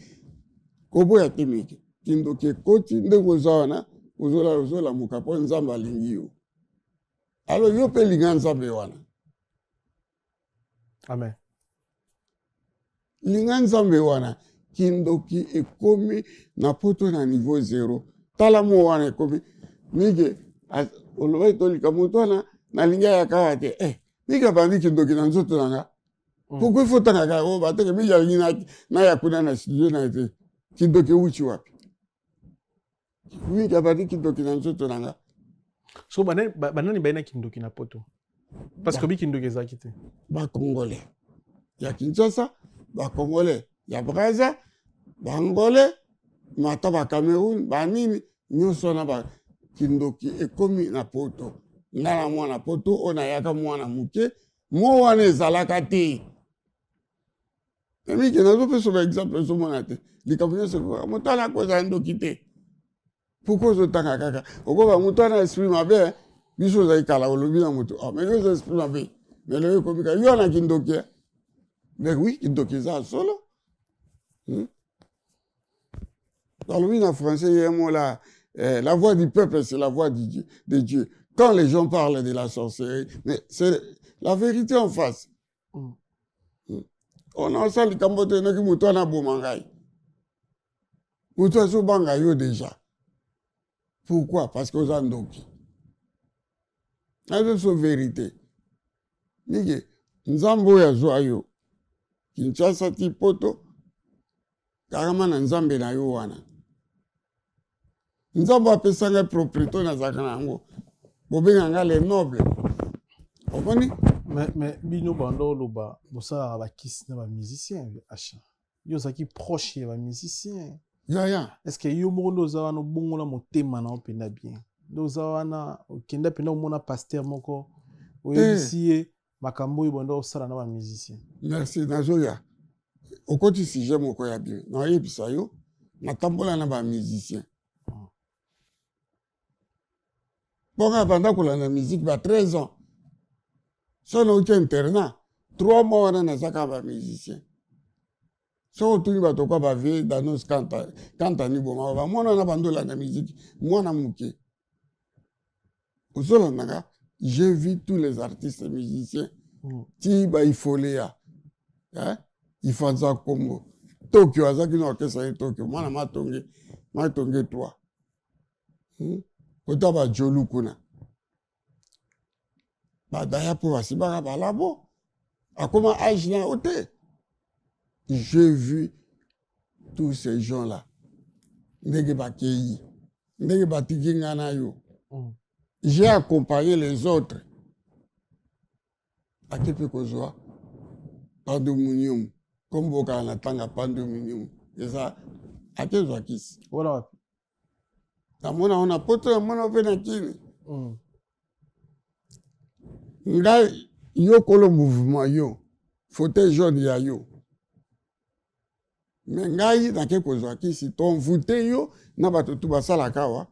koboya te mike, kindoki ekoti ndenge oza wana, ozolala, ozolamuka mpo Nzambe alingi yo. Alors yo mpe linga Nzambe wana. Amen. Linga Nzambe wana. Kindoki ekomi na poto na niveau zero. Tala mo wana ekomi mike, olobaki tolika moto wana, nalingi ayaka awa te. Mike abandi kindoki na nzoto na nga. Pourquoi il faut tangaka oyo bateke mike alingi naya kuna na studio na ye te? Kindoki ewuti wapi? Mike abandi kindoki na nzoto na nga. So banani bayina kindoki na poto? Parce que obi kindoki ezalaki te. Bacongolais ya Kinshasa, bacongolais ya Braza, baangolais, mata bacameroun, banini nyonso wana, kindoki ekomi na poto. Nga na mwana poto oyo nayaka mwana moke, mo wana ezalaka te. Mike, nazopesa ba exemple, ozomona te likambo nyonso moto wana akozala ndoki te. Pourquoi ozotanga kaka okoba moto wana esprit mabe? Biso ozali kala, olobi na moto, oh, mais yo oza esprit mabe, mais lelo ekomi kaka yo na kindoki. Mais oui, kindoki eza ya solo, Balobi na français ye mo la, la voix du peuple, c'est la voix du Dieu, de Dieu. Quand les gens parlent de la sorcellerie, mais c'est la vérité en face. On osala likambo te noki moto wana aboma ngai, moto azobanga yo déjà. Pourquoi? Parce que oza ndoki. Nazo vérité mike, Nzambe oyo azwa yo Kinshasa ti poto, kakama na Nzambe na yo wana. Nzambe apesa ngai propriété oyo nazalaka na yango, bobenga ngai le noble, omoni? Mais bino bando oloba bosalaka bakisi na bamusicien, Acha, yo ozalaki proche ya bamusicien. Yaya. Est ce que yo moko nde oza wana, obongola motema na yo mpenza bien, nde oza wana, okenda mpenza omona pasteur moko, oyebisi ye makambo oyo bando osala na bamusicien? Merci, nazoya. Okoti sujet moko ya bien. Nayebisa yo, natambola na bamusicien mpo banda kolanda musique ba 13 ans. So nauti internat, 3 mois wana naza kaka bamusicien. Soki otuni bato kwa bavie danos kantani boma, bamwana wana bando olanda musique mwana moke, ozolandaka. J'ai vu tous les artistes musiciens ti baifolea, eh? Ifanza Congo Tokyo, azalaki na orchestre ye Tokyo, mwana Matonge, Matonge 3, Kota bajolu kuna badaya mpo basibaka balabo, akoma age na yo te. J'ai vu tous ces gens là ndenge bakei, ndenge batiki nga na yo. J'ai accompagné les autres, ake mpe kozwa pandomonium, kombo kaka na ntanga pandomonium eza, ake zwa kisi. Wana wapi? Namona ngo na poto, namona mpe na kini. Ngai Yo kolo mouvement yo fauteuil jaune ya yo me ngai nake kozwa kisi tonvute yo na bato tu basalaka awa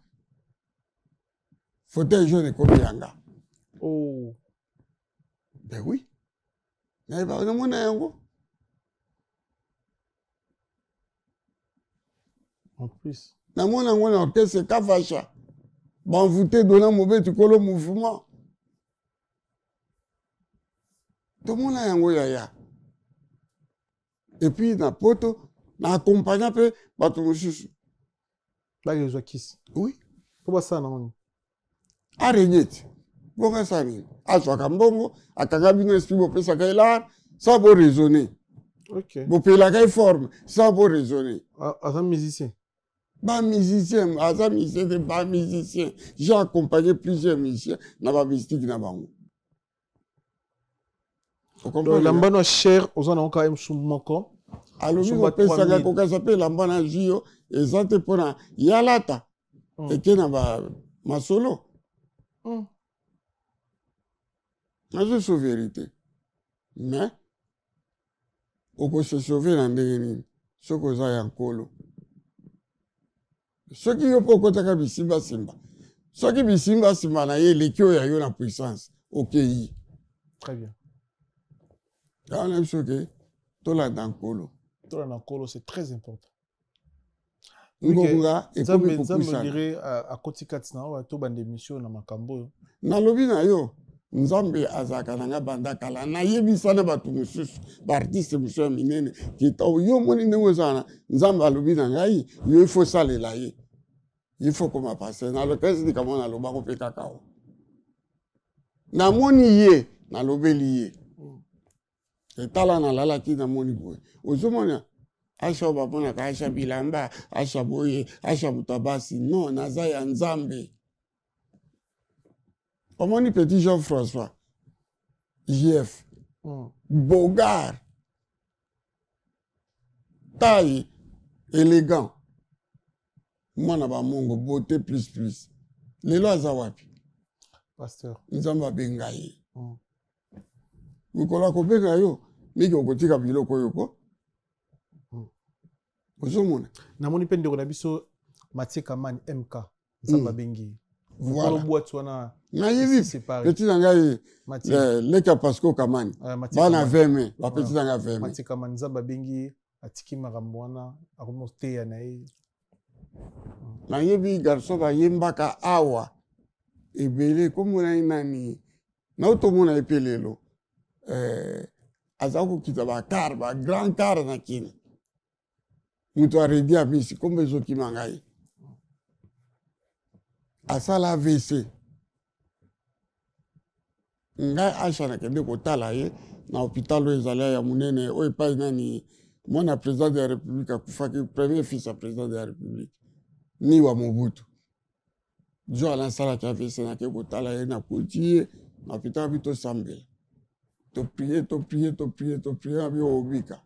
fauteuil jaune ekomi ya nga. Oh. Ben oui, nayeba namona yango. En plus namona yango na orchestre Kavasha, banvute dona mobeti kolo mouvement, tomona yango yaya. Et puis na poto na accompagna mpe bato mosusu. Bakezwa kisi? Oui. Mpo basala nango nini? Arenye ti bongo asala nini? Azwaka mbongo, akanga bino esprit, bopesaka ye lar sans bo raisonner. Okay. Bopelaka ye forme sans bo raisonner. Aza musicien? Bamusicien, aza musicien te, bamusicien. J'ai accompagné plusieurs musiciens na bamystique na bango. Elamba no cher oza nango kaka mosu moko. Alobi kopesaka kokasa mpe elamba na zwi yo eza te mpona yalata eke na masolo. Nazo vérité, mais okose sauve na ndenge nini soki oza ya nkolo? Soki yo mpo okotaka bisimbasimba, soki bisimbasimba na ye eleki oyo ya yo na puissance, okei. Très bien. Yango na biso ke tolanda nkolo. Tolanda nkolo, c'est très important. Ngonga ekomi. Nzambe dire akoti kati na oyo tobanda émission na makambo oyo. Nalobi na yo, Nzambe azalaka na nga banda kala. Nayebisa na bato mosusu, baartiste mosusu ya minene, kita yo omoni ndenge ozala na Nzambe. Alobi na ngai, yo ifo osalela ye, ifo koma pasteur. Nalokesi likambo nalobako mpe kaka o namoni ye, nalobeli ye etala. Nalalaki, namoni boye, ozomona Asha oyo bamonaka Asha bilamba, Asha boye, Asha moto ya basi. Non, naza ya Nzambe. Omoni petit Jean François JF, bogard, taille élégant, mwana bamongo, beauté plus plus, lelo aza wapi? Pasteur. Nzambe abenga ye. Mokolo akobenga yo mingi, okotika biloko oyo ko ozomona. Namoni mpe ndeko na biso Matie Kamani MK, Nzambe abengi ye. Mokolo boîte wana. Nayebi petit na ngai leka Pasco Kamani, bana 20 mai, bapeti na ngai 20 mai. Matie Kamani, Nzambe abengi ye, atiki makambo wana, akomi koteya na ye. Nayebi garçon bayembaka awa ebele, komona ye nani, nautomona ye mpe lelo, aza kokita bacar, bagrand car na kini, moto aredi amisi, kombo ezokima ngai, asala AVC. Ngai Asha nakende kotala ye na hôpital oyo ezali ya monene oyo epai nani, mwana président de la République akufaki, premier fils ya président de la République ni wa Mobutu. Jo wana asalaki AVC, nake kotala ye, nakuti ye na hôpital, bi tosambela, toprie, toprie, toprie, toprie, na bi obika.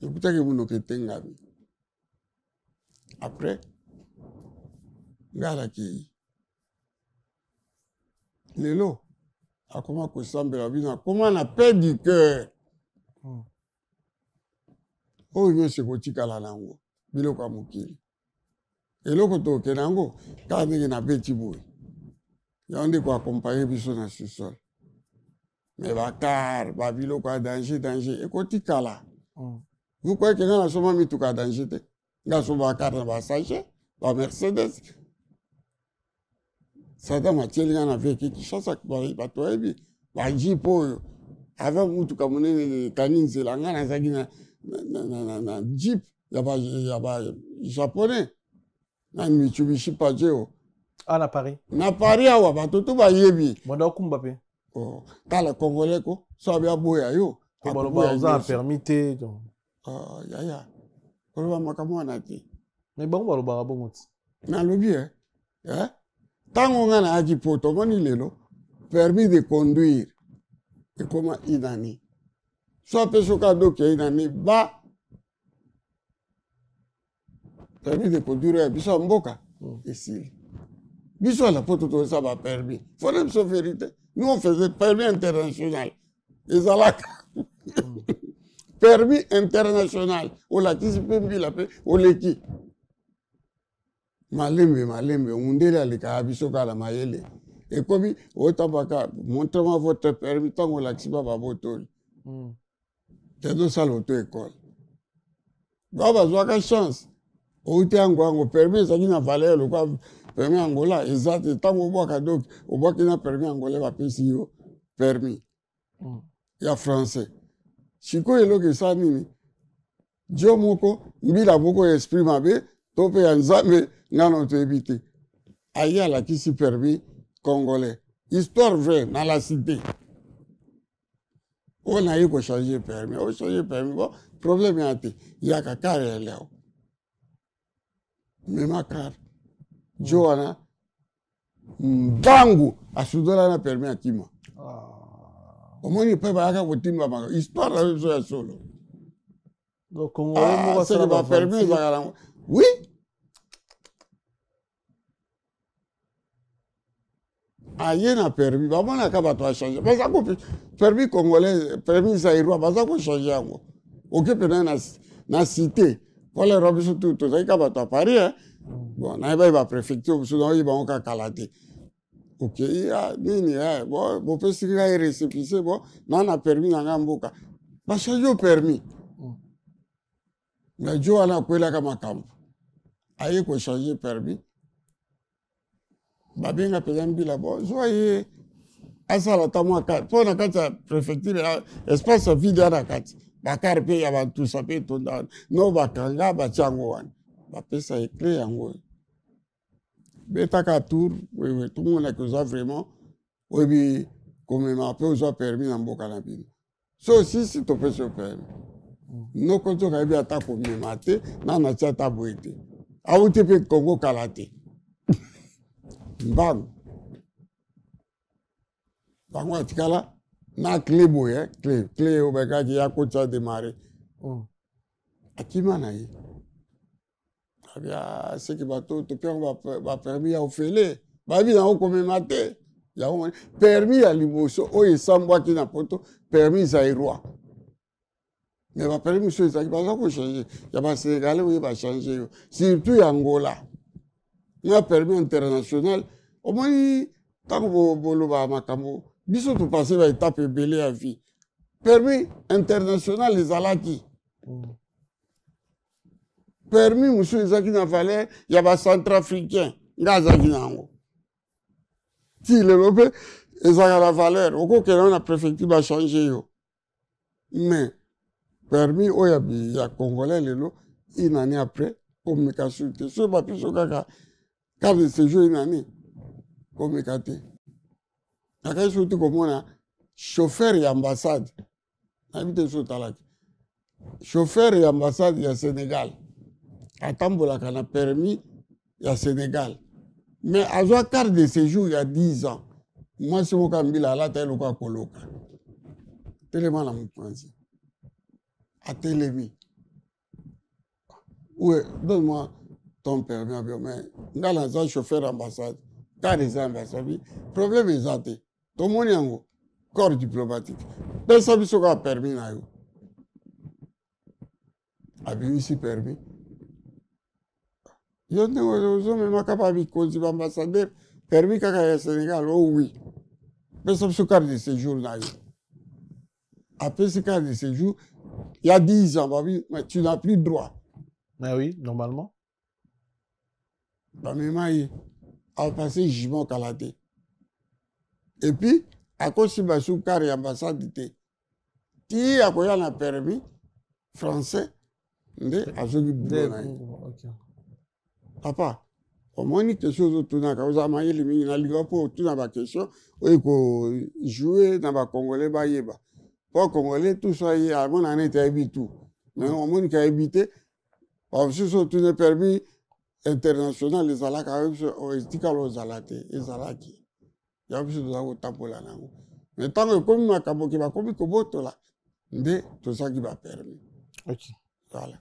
Ekutaki monoko etengami. Après ngai nakei, lelo akoma kosambela bino, akoma na paix du cœur. Oyo nyonso ekotikala nango biloko ya mokili, eloko tokende yango kaka ndenge nabeti boye, yango nde koaccompagne biso na sous-sol. Mais bacar, babiloko ya danger danger ekotikala. Vous croyez que ngai nasomba mituka ya danger te? Ngai asomba bacar na basachet, bamercedes. Sadam atieli ngai na veki Kinshasa, bato bayebi bajeep oyo avec mutuka monene ekangi nzela. Ngai nazalaki na jeep ya bajaponais na Mitsubishi Pajero. Ah, na Paris? Na Paris awa, bato to bayebi. Banda okumba mpe? Oh, tala congolais ko so abi aboya yo. Baloba oza na permis te donc. Oh, yaya, koloba makambo wana te. Mais bango balobaka bongo ti. Nalobi eh? Eh? Ntango ngai nayaki poto, omoni lelo permis de conduire ekoma inani, so apesi oka doki ya inani, ba permis de conduire ya biso ya mboka esili. Biso ya na poto toza bapermis fona biso vérité. Nous, on faisait permis international. Ezalaka. Permis international. Olakisi mpe mbila mpe oleki. Malembe malembe, mundele alekaka biso kaka na mayele. Ekomi otambaka, montre-moi votre permis, ntango olakisi ba babotoli. Tozosala auto école. Ba bazwaka chance. Outi yango yango permis ezalaki na valeur lokwa permis Angola eza te. Ntango obwaka donc obwaki na permis Angola, bapesi yo permis ya français. Sikoyo eloko esala nini? Dio moko mbila moko ya esprit mabe to mpe ya Nzambe, ngai na toyebi te. Aye alakisi permis congolais. Histoire vraie na la cité. Oyo naye kochange permis, ochange permis, bon, problème ya te, yaka kare ya leo mema kare jo wana mbangu asudola na permis akima. Omoni mpe bayaka kotimba maka histoire na biso ya solo. Donc congolais moko asala bapermis ezalaka nango, oui. Aye na permis, bamonaka bato achange, baza ko permis congolais, permis zaïrois, baza kochange yango. Oke mpena na cité wala roi, biso tu tozalaki kaka bato ya Paris, hein. Bon, nayebaki bapréfecture mosusu, naoyeba yango kaka kala te. Okei nini, bon, bopesi ngai récépissé, bon, na permis na ngai mboka, bachange yo permis. Mais jo wana akwelaka makambo, aye kochange permis, babenga mpenza mbila, bon, zwa ye asala ata mwa kare mpo na kati ya préfecture, espace ya vide ya na kati, bakare mpe ya bantusa mpe etonda wana, no bakanga batia yango wana, bapesa ye clé yango, betaka tour wewe, tomonaki oza vraiment oyebi komema mpe ozwa permis na mboka na bino. So osisi, topesi yo permis. Noko nzoka ayebi ata komema te, nano atia ata boye te, awuti mpe Kongo kala te. Mbangu bango atikala na clé boye, clé oyo bakaki ya kotia démarre. Akima na ye, abia seki bato topi yango bapermis ya ofele, bayebi yango komema te. Yango permis ya liboso oyo esambwaki na Poto, permis zaïrois. Mais bapermis mosusu ezalaki baza kochange, ya basénégalais oyo bachange yo, surtout ya Angola na permis international. Omoni ntango bolobaka makambo, biso topase baetape ebele ya vie, permis international ezalaki. Permis mosusu ezalaki na valeur ya bacentrafricain, nga azalaki na yango ti lelo mpe ezalaka na valeur, okokende na préfecture bachange yo. Mais permis oyo ya congolais lelo, une année après komeka su te. Soki bapesi yo kaka carte de séjour une année, komeka te. Nakaki soki komona chauffeur ya ambassade, nayebi te so otalaki chauffeur ya ambassade ya Sénégal, atambolaka na permis ya Sénégal, mais azwa carte de séjour ya 10 ans. Mwasi moko ya mbila alata eloko akoloka, telema na mopanzi, atelemi: "Ouais, donne-moi ton permis." Abi: "Mais nga naza chauffeur ambassade, carte eza ambassade." Problème eza te, tomoni yango corps diplomatique, pesa biso kaka permis na yo. Abimisi permis: "Yo ndenge ozomemaka babikonzi, baambassadeur, permis kaka ya Sénégal?" "Oh oui." "Pesa biso carte de séjour na yo." Apesi carte de séjour il y a 10 ans. Babi: "Mais tu n'as plus droit." Mais oui, normalement. Bamema ye, apasse jugement kala te, et puis akosimba su carte ya ambassade te ti akoya na permis français nde azongi bulo na ye. Papa, omoni question ozotunaka, oza mayele mingi. Nalinga mpo otuna baquestion oyo kojoue na bacongolais, bayeba mpo congolais tout so ye amona neti ayebi tout, mais omoni ke ayebi te. Bamosusu otuni permis international ezalaka, etikala ozala te, ezalaki yango, biso toza kotambola nango. Mais ntango ekomi makambo ke bakomi kobotola, nde tozwaki bapermis. Voilà.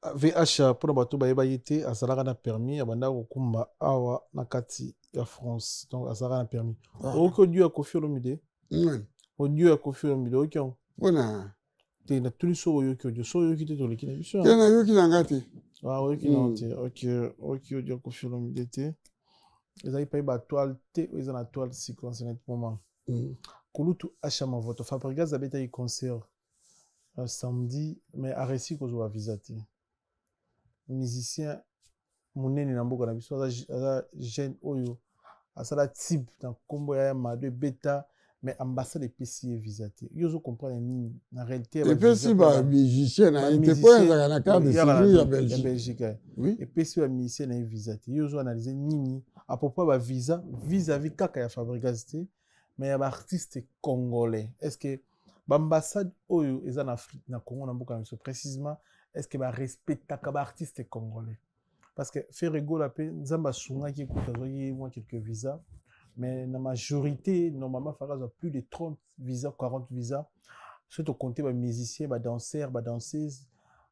VH mpona bato bayebaki te, azalaka na permis, abandaka kokumba awa na kati ya France, donc azalaka na permis. Ah. Oyoki audio ya Koffi Olomide? Nani? Audio ya Koffi Olomide, oyoki yango? Mpona Te, natuni soki oyoki audio. Soki oyoki te, toleki na biso. Te, nayoki na nga te. Ah, oyoki na te. Ok, oyoki audio ya Koffi Olomide te. Ezali mpe batoile te oyo eza na toile sikoyo en ce moment. Kulutu Asha Mavoto, Fabregas abetaki concert samedi, mais aréussi kozwa visa te. Musicien monene na mboka na biso, aza jeune oyo asala type na nkombo ya Mado ebeta, mais ambassade epesi ye visa te. Yo ozocomprendre nini na réalité ya epesi bavisa mpo bamusicien na ye te, mpo ezalaka na carte de séjour ya Belgique. Belgique, eh. Oui. Epesi bamusicien na ye visa te. Yo ozoanalyse nini à propos ya bavisa vis-à-vis kaka ya Fabregas te, mais ya baartiste congolais? Est ce que baambassade oyo eza na Afrique, na Congo, na mboka na biso précisément, est ce que barespectaka baartiste congolais? Parce que Ferre Gola mpe, Nzambe asungaki, ekuta azwaki mwa quelques visa, mais na majorité, normalement faka azwa plus de 30 visa, 40 visa, soki tocompte bamusicien, badanseur, badanseuse,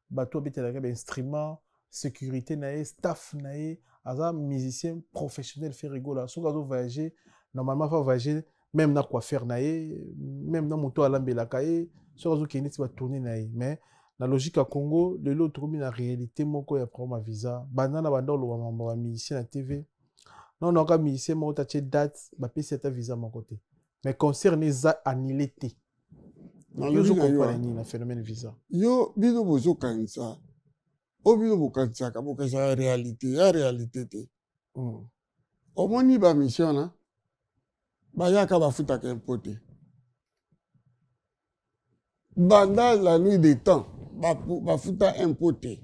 bato abetelaka bainstrument, sécurité na ye, staff na ye. Aza musicien professionnel, Ferre Gola. Soki azovoyage, normalement fa voyager même na coiffeur na ye, même na moto alambelaka ye, soki azokende ti batourne na ye. Mais na logique ya Congo lelo, tokomi na réalité moko ya problème ya visa. Banda na banda oloba mambo ya musicien na TV, non, naoka musicien moko tatie date, bapesi ata visa moko te, mais concert ne eza annulé te. Nalobi na yo, Ozocomprendre nini na phénomène visa? Yo, bino bozokanisa oyo bino bokanisaka, bokanisaka réalité ya réalité te. Omoni bamission wana bayaka, bafutaka impôt te. Banda la nuit des temps, bafuta impôt te.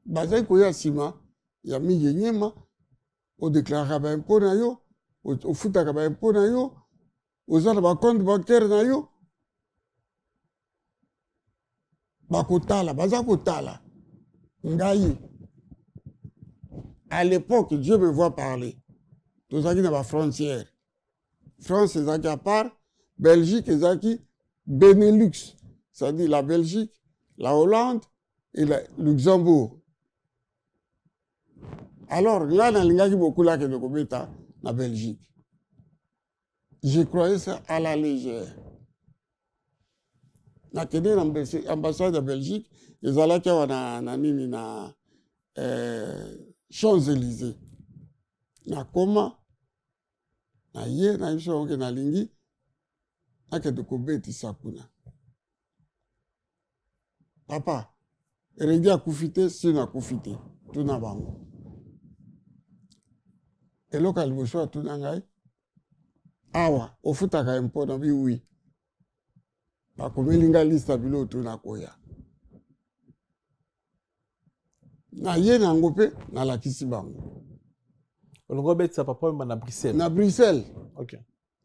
Bazali koya nsima ya mingi nyema. Odéclaraka baimpôt na yo, ofutaka baimpôt na yo, oza na bacompte bancaire na yo. Bakotala, baza kotala. Ngai à l'époque, Dieu me voit parler, tozalaki na bafrontière. France ezalaki à part, Belgique ezalaki Benelux, c'est-à-dire la Belgique, la Hollande et la Luxembourg. Alors ngai nalingaki bokula akende kobeta na Belgique. Je croyais ça à la légère. Nakende na ambassade ya Belgique, ezalaki awa na nini, na Champs-Élysées. Nakoma na ye, na biso oke, nalingi nakende kobetisa kuna. Papa Redi akufi te, sino akufi te. Tuna bango. Eloko ya liboso atuna ngai: "Awa ofutaka impôt?" Na bi: "Oui." Bakomeli ngai liste ya biloko tuna koya na ye na yango, mpe nalakisi bango. Olongo obetisa Papa Wemba na Bruxelles? Na Bruxelles.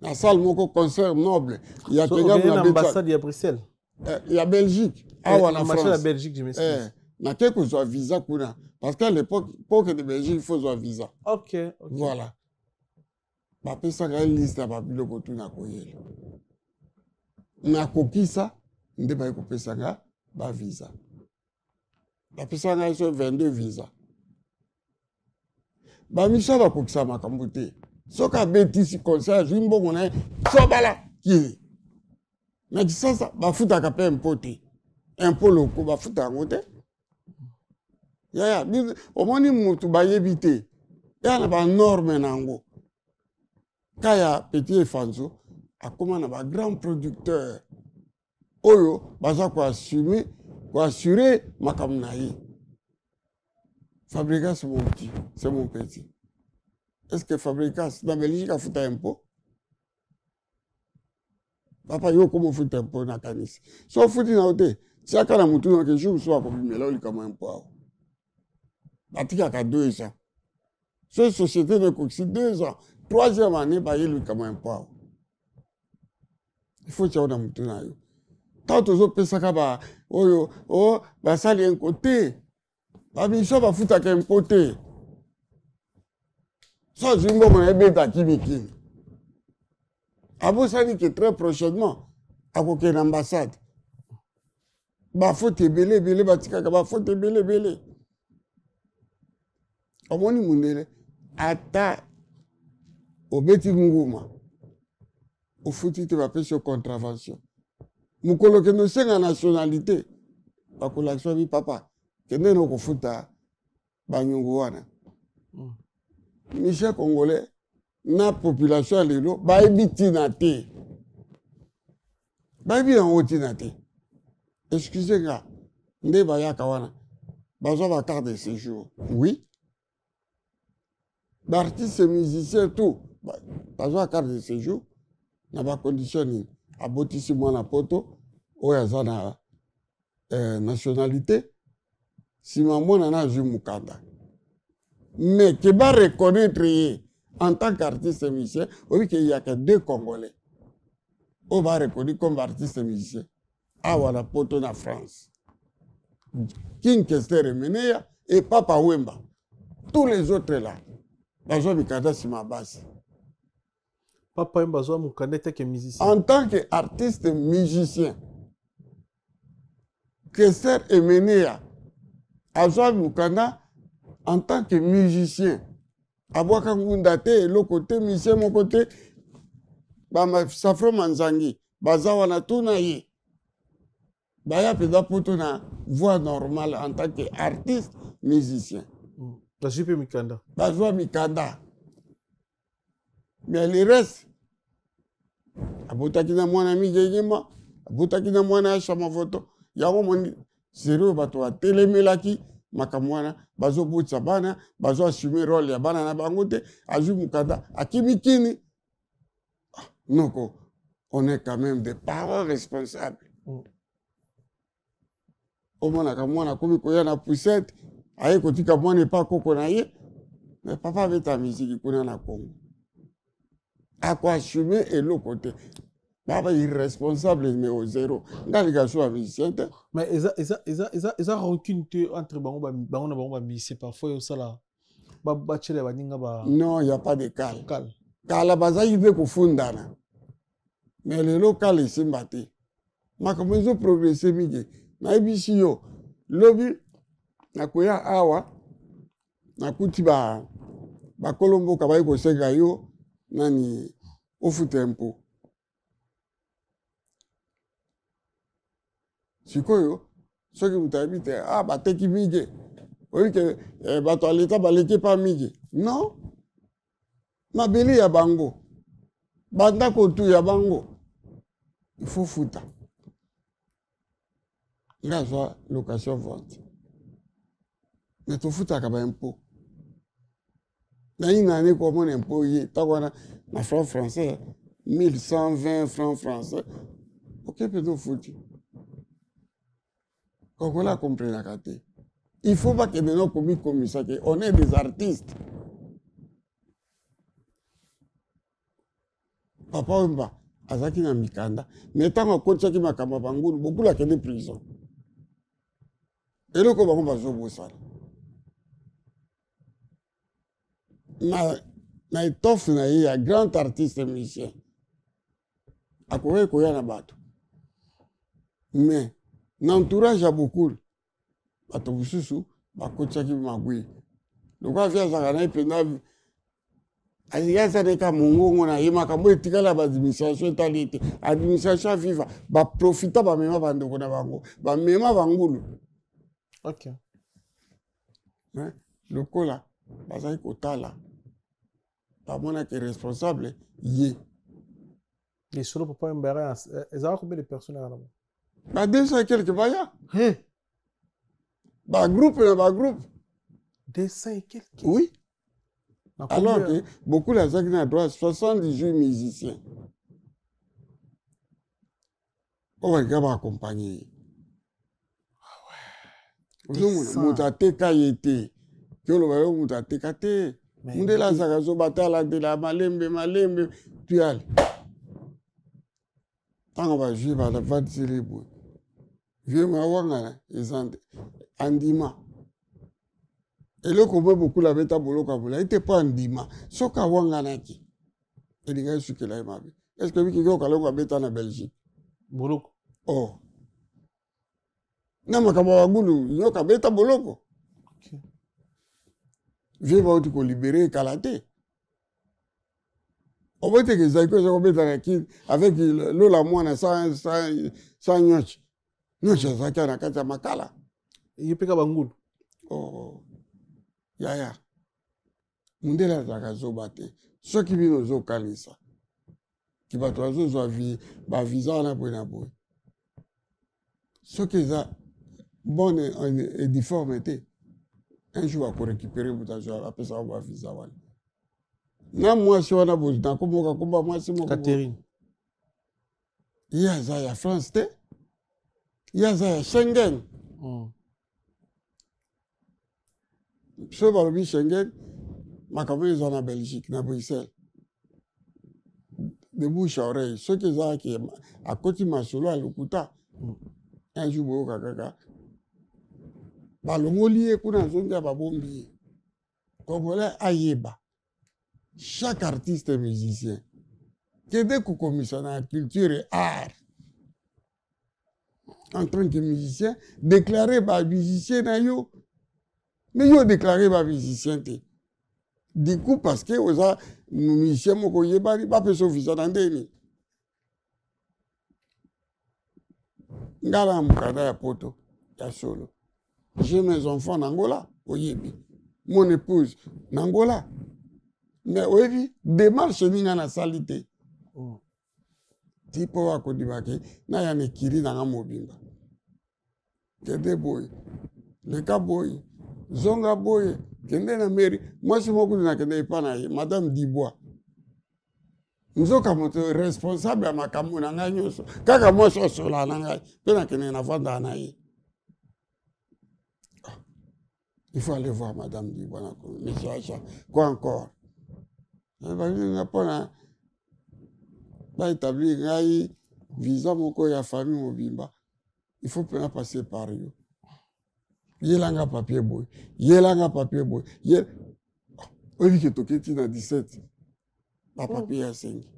Na salle moko, concert noble ya So, Kenga. okende na Nabetisa ambassade ya Bruxelles? Ya Belgique, awa na Ambassade ya France. Belgique, je m'excuse. Nake kozwa visa kuna, parce qu'à l'époque, mpo okende Belgique, il faut zwa visa. Voilà, bapesaka ye liste ya babiloko tuna koyela. Nakokisa nde baye kopesa nga bavisa. Bapesaka ngai so 22 visa. Bamisa bakokisa makambo te. Soki abetisi concert, azwi mbongo na ye, sobala kini na Kisasa. Bafutaka mpe impôt te, impôt loko bafuta yango te. Yaya, omoni mutu bayebi te, eya na banorme na yango. Ka ya Petit Efanzo akóma na bagrand producteur oyo baza koassume, koassure makambo na ye. Fabregas, mon petit, c'est mon petit. Est ce que Fabregas na Belgique afuta impôt? Papa, yo okoma ofuta impôt? Nakanisi so ofuti na yo te. Tiaka na motu noke jour mosusu akobimela yo likambo ya impôt. Awa batikaka 2 ans. So société no ekokisi 2 ans, troisième année baye likambo ya impôt. Awa il faut tia yo na motu na yo. Ntango tozopesaka ba oyo o basali enko te, bamiso bafutaka impôt te. So azwi mbongo na ye, betaki mikili, abosani ke très prochainement akokende ambassade. Bafaute ebele ebele batikaka, bafaute ebele ebele. Omoni mundele, ata obeti nguma ofuti te, bapesi yo contravention. Mokolo kende osenga nationalité, bakolakisa bi papa kende na okofuta banyongo wana. Michel congolais na population ya lelo bayebi ntina te, bayebi yango ntina te. Excuse nga, nde bayaka wana bazwa ba carte de séjour, oui, baartiste musicien tout bazwa carte de séjour na bacondition nini? Abotisi mwana poto oyo aza na nationalité, nsima mwana na azwi mokanda, mais ke bareconnaître ye en tant qu'artiste musicien. Oyebi ke yaka deux Congolais oyo bareconnu comme artiste musicien awa na poto, na France: King Kester Emeneya et Papa Wemba. Tous les autres là bazwa mikanda nsima basi. Papa Wemba azwa mokanda etake musicien? En tant que artiste musicien. Kester Emeneya azwa mokanda en tant que musicien, abwaka ngunda te, eloko te, musicien moko te. Basafro Manzangi baza wana, tuna ye, baya mpenza poto na voie normale en tant que artiste musicien. Bazwi mpe mikanda? Bazwa mikanda, mais le reste, abotaki na mwana Migengema, abotaki na mwana ya Chamafoto. Yango moni seri oyo bato batelemelaki makambo wana, bazobotisa bana, bazo assume role ya bana na bango te. Azwi mokanda, akimi kini. Ah, noko, on est quand même des parents responsables. Omonaka mwana akomi koya na poussette, aye kotika mwana epa koko na ye, mais papa abeta miziki kuna na Congo, akoassume eloko te. Baba irresponsable numéro zéro. Nga linga so ya musicien te. Mais eza rancune te entre bango, bango na bango bamusicien? Parfois osala batiela baninga ba Non, y a pas de kala. Kala. Kala bazalaki mpe kofundana, mais lelo kala esimba te. Makambo ezoprogresse mingi. Nayebisi yo, lobi nakoya awa, nakuti ba bakolo mboka baye kosenga yo nani ofuta impôt. Sikoyo soki moto ayebi te, ah, bateki mingi, oyebi ke bato ya leta baleki pa mingi. Non, mabele ya bango, bandako tu ya bango, il faut futa. Nga azwa location vente, mais tofutaka baimpôt na une année. Komona impôt ye ntango wana na franc français, 1120 francs français, oke mpenza ofuti. Congolais akomprenaka te. Il faut bakende na komikomisa ke on est des artistes. Papa Wemba azalaki na mikanda, mais ntango akotisaki makambo ya bangulu, Bokulu akende prison. Eloko bango bazobosana na étoffe na ye ya grand artiste musicien, akoki koya na bato, mais na entourage ya Bokulu, bato mosusu bakotisaki magwi. Lokola vi azalaka na ye mpenza, alingi asaleka mongongo na ye, makambo etikali ya baadministration etali ete administration ya viva baprofita, bamema bandeko na bango, bamema bangulu. Mais lokola bazali kotala, bamonaki responsable ye. Lisolo Papa Wemba ezalaka combien de personnes yaka na bango? Ba 200 et quelque baya. Bagroupe na bagroupe. 200 et quelque? Oui. Na alors combien? Que beaucoup azalaki na droit 78 musiciens oyo balinga baaccompagne ye. Ozomona 200. moto ateka ye te, ke oloba yo moto ateka te. Mais Mundele azalaka zobatala malembe malembe tuyale. Ntango bazwi, bavandiseli boye, vie mawangana eza nde andima eloko mpe Bokula abeta boloko ya molai te mpo andima. Soki awanganaki, elingaki sukela ye mabe. Est ce que bikiki okalongo abeta na Belgique? Boloko. Oh. Na makambo ya bagulu nyoka beta boloko. Okay. Vie bauti kolibere kala te. Oboyi te ke Zaiko eza kobeta na Kin avec Lola Mwana sans nyochi. Nyochi azalaki na kati ya makala. Ye mpe ka bangulu. Oh, yaya. Mundele azalaka zoba te. Soki bino ozokanisa ki bato bazozwa bavisa wana boye na boye, soki eza bonne et difforme te, un jour bakorécupere moto azwa apesaka bavisa wana. Na mwasi wana nakomoka komba mwasi moko Catherine. Ye aza ya France te, ye aza ya Schengen. Soki balobi Schengen, makambo eza na Belgique, na Bruxelles, de bouche à oreille. Soki ezalaki akoti masolo ya lokuta, un jour boyoka kaka balongoli ye kuna, azongi ya babombi ye. Congolais ayeba, chaque artiste musicien kende kokomisa na culture et art en tant que musicien, déclarer ba musicien na yo. Mais yo déclarer ba musicien te, du coup parce que oza musicien moko oyebani, bapesa visa na ndeni. Nga na mokanda ya poto ya solo, j'ai mes enfants na Angola, oyebi, mon épouse na Angola, mais oyebi démarche nini nga nasali te. Ti mpo akondimaki naya na ekili na nga mobimba, kende boye, leka boye, zonga boye, kende na mairie. Mwasi moko kutu nakende epa na ye, madame Dubois, nzoka moto responsable ya makambo na ngai nyonso, kaka mwasi osola na ngai mpe nakende navandaka na ye. Il faut aller voir madame Dubois na monsieur Acha quoi encore balinga mpona baétablir ngai visa moko ya famille mobimba. Il faut mpena passer par yo, yelanga papier boye, yelanga papier boye, ye oyebi ke toketi na 17 bapapier ya sengi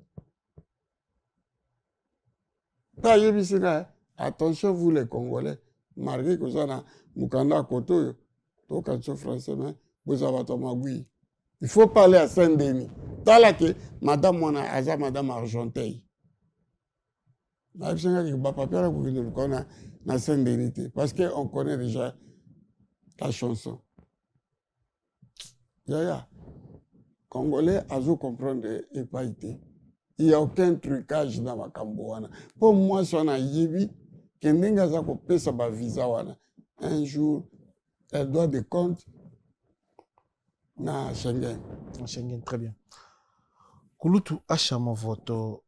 mpe ayebisi ngai: attention, vous les Congolais, malgré koza na mokanda ya kote oyo tokanisi français, mais bozala bato ya magui. Il faut parler à Saint Denis. Tala ke madame wana aza madame Argenteuil, nayebisi ngai ke bapapier wana kokende luka na Saint Denis te, parce que on connaît déjà la chanson. Yaya, Congolais azo comprendre epai te, il y a aucun trucage na makambo wana, mpo mwasi wana ayebi ke ndenge aza kopesa bavisa wana, un jour elle doit des comptes na Schengen. Na Schengen, très bien. Kulutu Asha Movoto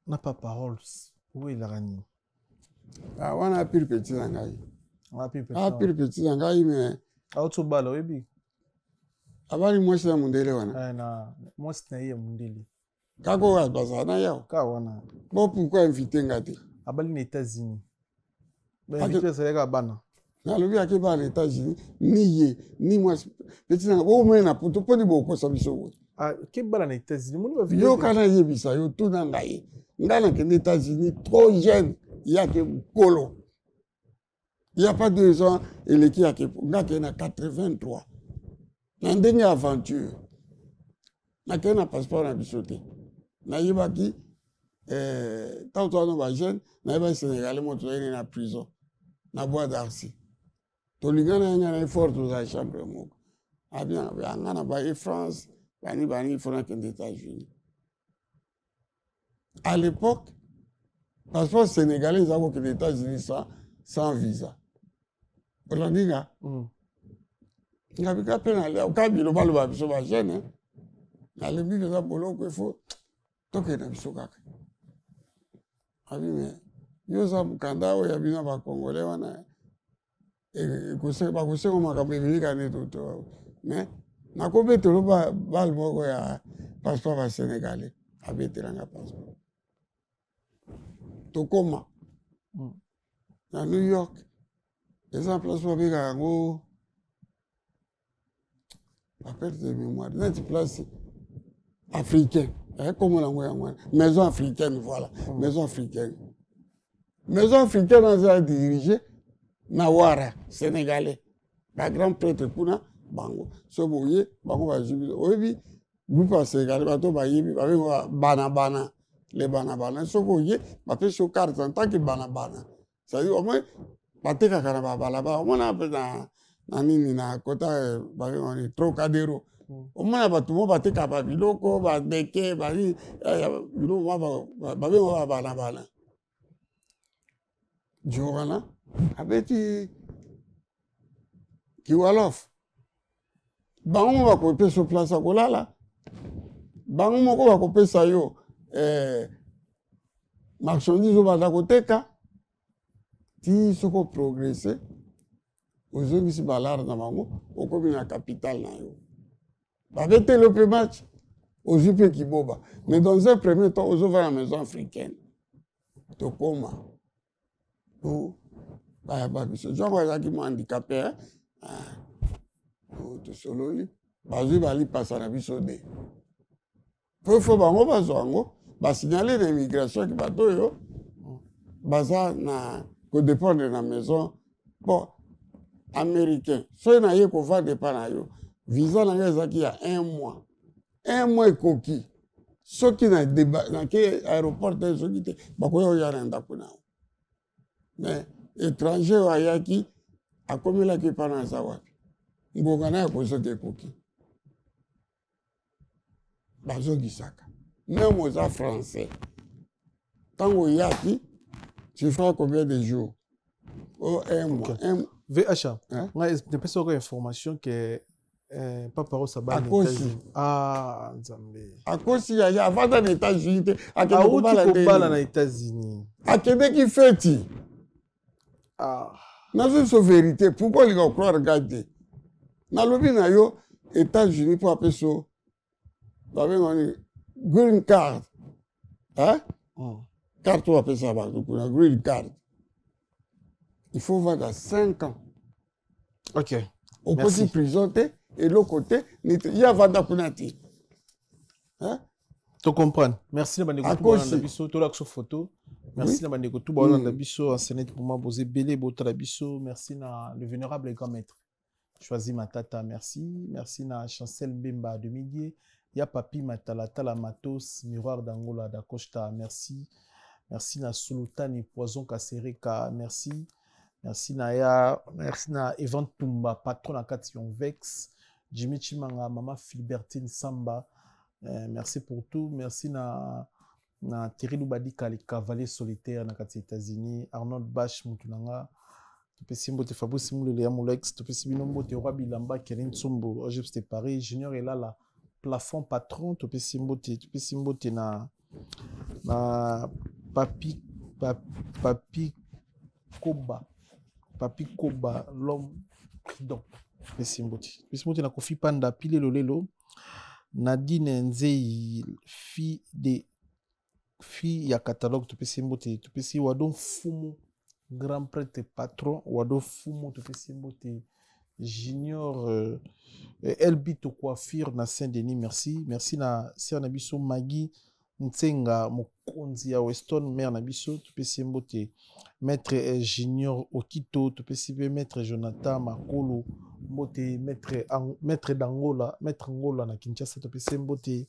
na pa paroles owelaka nini? Ah, wana pire petit na ngai. Ah, pire petit. Ah, pire petit na ngai, mais auti obala, oyebi. Abali mwasi na mondele wana. Eh, na mwasi na ye ya mondele. Kaka oyo bazala na yawo. Kaka wana. Bon, pourquoi invité nga te? Abali na États-Unis, bainvité ezalaka bana. Nalobi ake bana na États-Unis, ni ye ni mwasi petit nanga bomene na poto mponi bokosa biso boye. Ah, ke bala na États-Unis, moni bavideo. Yoka, nayebisa yo, tuna ngai. Ngai nakende États-Unis trop jeune, yake mokolo, il y a pas 2 ans eleki, yake nga akende na 83 na ndenge ya aventure. Nakende na passeport na biso te, nayebaki ntango toza na bajeune, nayebaki Sénégalais mo tozali na prison na Bois d'Arcy, tolingana ye, ngai na ye fort, tozala chambre moko. Abia nga na baye France bani bani, il faut nakende États-Unis. À l'époque, passeport sénégalais eza kokende États-Unis sans visa. Olandi nga? Nga bika mpe ka biloba loba biso bajeune, nalembi mpenza boloko, ifo tokende na biso kaka. Abi me yo oza mokanda oyo ya bino bacongolais wana, bakosenga makambo ebele kaka nde toto, mais nakobetelo bale moko ya passeport basénégalais. Abetelanga passeport, tokóma na New York, eza place babengaka yango baperte de mémoire, neti place africain komona yango, yango wana maison africaine, voilà. Maison africaine, maison africaine aza dirige. Na wara sénégalais, ba grand prêtre kuna, bango so boye, bango bazwi biso. Oyebi groupe ya sénégalais, bato bayebi, babengo banabana, le banabana. Soki oye, bapesi yo carte en tant que banabana, c'est-à-dire omoi batekaka na babalabala. Omona mpe na nini, na kota babengo nini, Trocadero. Omona bato mo batekaka babiloko, bandeke, banini, biloko mwa, babengo babanabana. Jour wana abeti kiwalof, bango mo bakopesa place ya kolala, bango moko bakopesa yo marchandise oyo baza koteka. Ti soki oprogresse, ozongisi balare na bango, okomi na capital na yo, babeteli yo mpe match, ozwi mpe kiboba. Mais dans un premier temps, ozovanda na maison africaine. Tokóma po bayamba biso, jongo azalaki mwa handicapé. Tosololi, bazwi balipasa na biso de po fo bango bazwa yango, basignale na immigration ki bato oyo baza na kodépendre na maison. Bon, américain soki naye kovanda epa na yo, visa na ngai ezalaki ya un mois. Un mois ekoki, soki nake aéroport te, soki te, bakoya oya na ndako na yo. Mais étranger oyo ayaki, akomelaki epa na aza wapi, ngonga na ya kozoka ekoki, bazongisaka. Même oza français, ntango oyaki, tu feras combien de jours? Oh, un mois. Okay. Un mois. VH, Hein? Ngai napesi oko information ke papa Rosa bana Akosi. États-Unis. Ah, Nzambe. Akosi yaya, avanda na États-Unis te, akende Auti kobala kobala na te. États-Unis. Akendeki feti. Ah. Nazo biso vérité. Pourquoi olinga kocroire ngai te? Nalobi na yo, États-Unis, mpo apesa yo, babenga nini, green card, hein? Carte oyo apesa bato kuna, green card, il faut vanda 5 ans. Okoti Merci. prison te, eloko te, neti ye avanda kuna te, hein? To comprendre. Merci na bandeko tu Akosi. bolanda biso, tolakisa photo. Merci Oui. na bandeko tu bolanda biso en scénette pour moi boze belé botala biso. Merci na le vénérable grand maître Choisi Matata, merci. Merci na Chancel Mbemba de Midier. Ya Papi Matalatala Matos, Miroir d'Angola d'Acosta, merci. Merci na Sultani Poison Kasereka, merci. Merci na ya, merci na Evan Tumba, patron na kati Vex, Jimmy Chimanga, Mama Philbertine Samba. Merci pour tout. Merci na Thierry Lubadika, le cavalier solitaire na kati États-Unis, Arnold Bash Mutunanga. Topesi mbote Fabrice Mulele ya Molex, topesi bino mbote Roi Bilamba, Kerin Tsumbo, Egypte de Paris, Junior Elala, plafond patron, topesi mbote na Papi Papi Koba, Papi Koba, l'homme prudent. Topesi mbote. Topesi mbote na Kofi Panda, Pile Lolelo, Nadine Nzeyi, fille de fille ya catalogue, topesi mbote, topesi Wado Mfumu, grand prêtre patron Wado Fumu, topesi mbote Junior Elbito Coiffure na Saint-Denis, merci. Merci na sœur na biso Maggie Ntsenga, mokonzi ya Weston, mère na biso, topesi mbote maître Junior Okito, topesi pe maître Jonathan Makolo mbote, maître d'Angola, maître Angola na Kinshasa, topesi mbote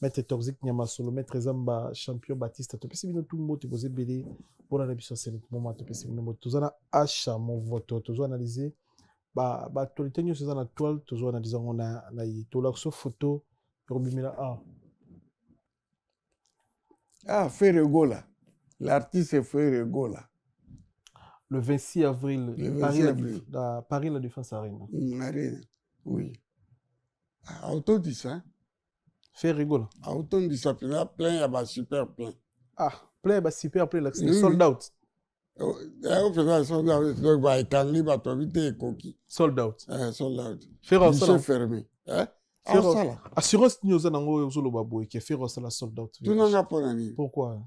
maître Toxic Nyamasolo, maître Zamba champion Baptiste, topesi bino tu mbote boze ebele mpona na biso sene moment, topesi bino mbote. Toza na Asha Movoto, tozo analyser ba ba actualité nyonso eza na toile, tozo analyser yango na ye. Tolakisa photo ekobimela a Ah, Ferre Gola. L'artiste Ferre Gola. Le 26 avril, Le 26 Paris, la, avril. La Paris La Défense Arena. Arena. Oui. Ah, autondisa. Ferre Gola. Autondisa mpenza plein ya basuper plein. Ah, plein ba super plein, c'est Oui, sold oui. out. Yango mpenza sold out. Donc baekangi bato abi te, ekoki. Sold out. Sold out. Ferre Guichet osala fermé. Eh? Ferre Aosala. Assurance nini oza nango oyo ozoloba boye ke Ferre osala sold out? Tunanga mpo na nini? Pourquoi?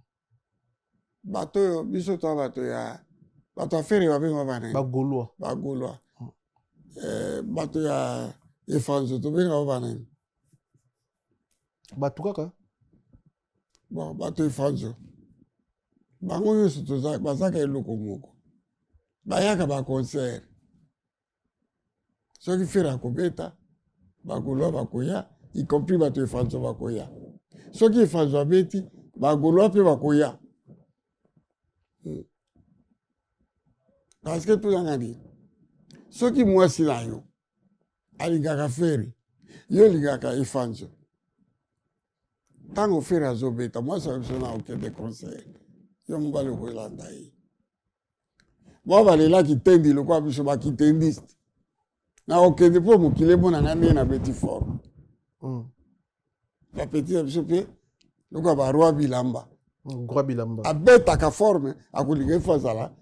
Bato oyo biso toa bato ya bato ya Ferre, babenga banani? Bagaulois. Bagaulois. Bato ya Efanzo, tobenga banani? Bato kaka. Bon, bato Efanzo, bango nyonso bazaka eloko moko. Bayaka baconcert, soki Ferre akobeta, bagaulois bakoya, y compris bato Efanzo bakoya. Soki Efanzo abeti, bagaulois mpe bakoya. Parce que tozanga nini? Soki mwasi na yo alingaka Ferre, yo olingaka Efanzo, ntango Ferre azobeta, mwasi wa biso na okende concert, yo mobali okolanda ye. Mwa balelaki tendi lokola biso bakitendiste, na okende mpo mokili emona ngai ndenge nabeti forme. Bapeti na biso mpe lokola baroi bilamba. Roi bilamba abetaka forme, akolinga ifo azala.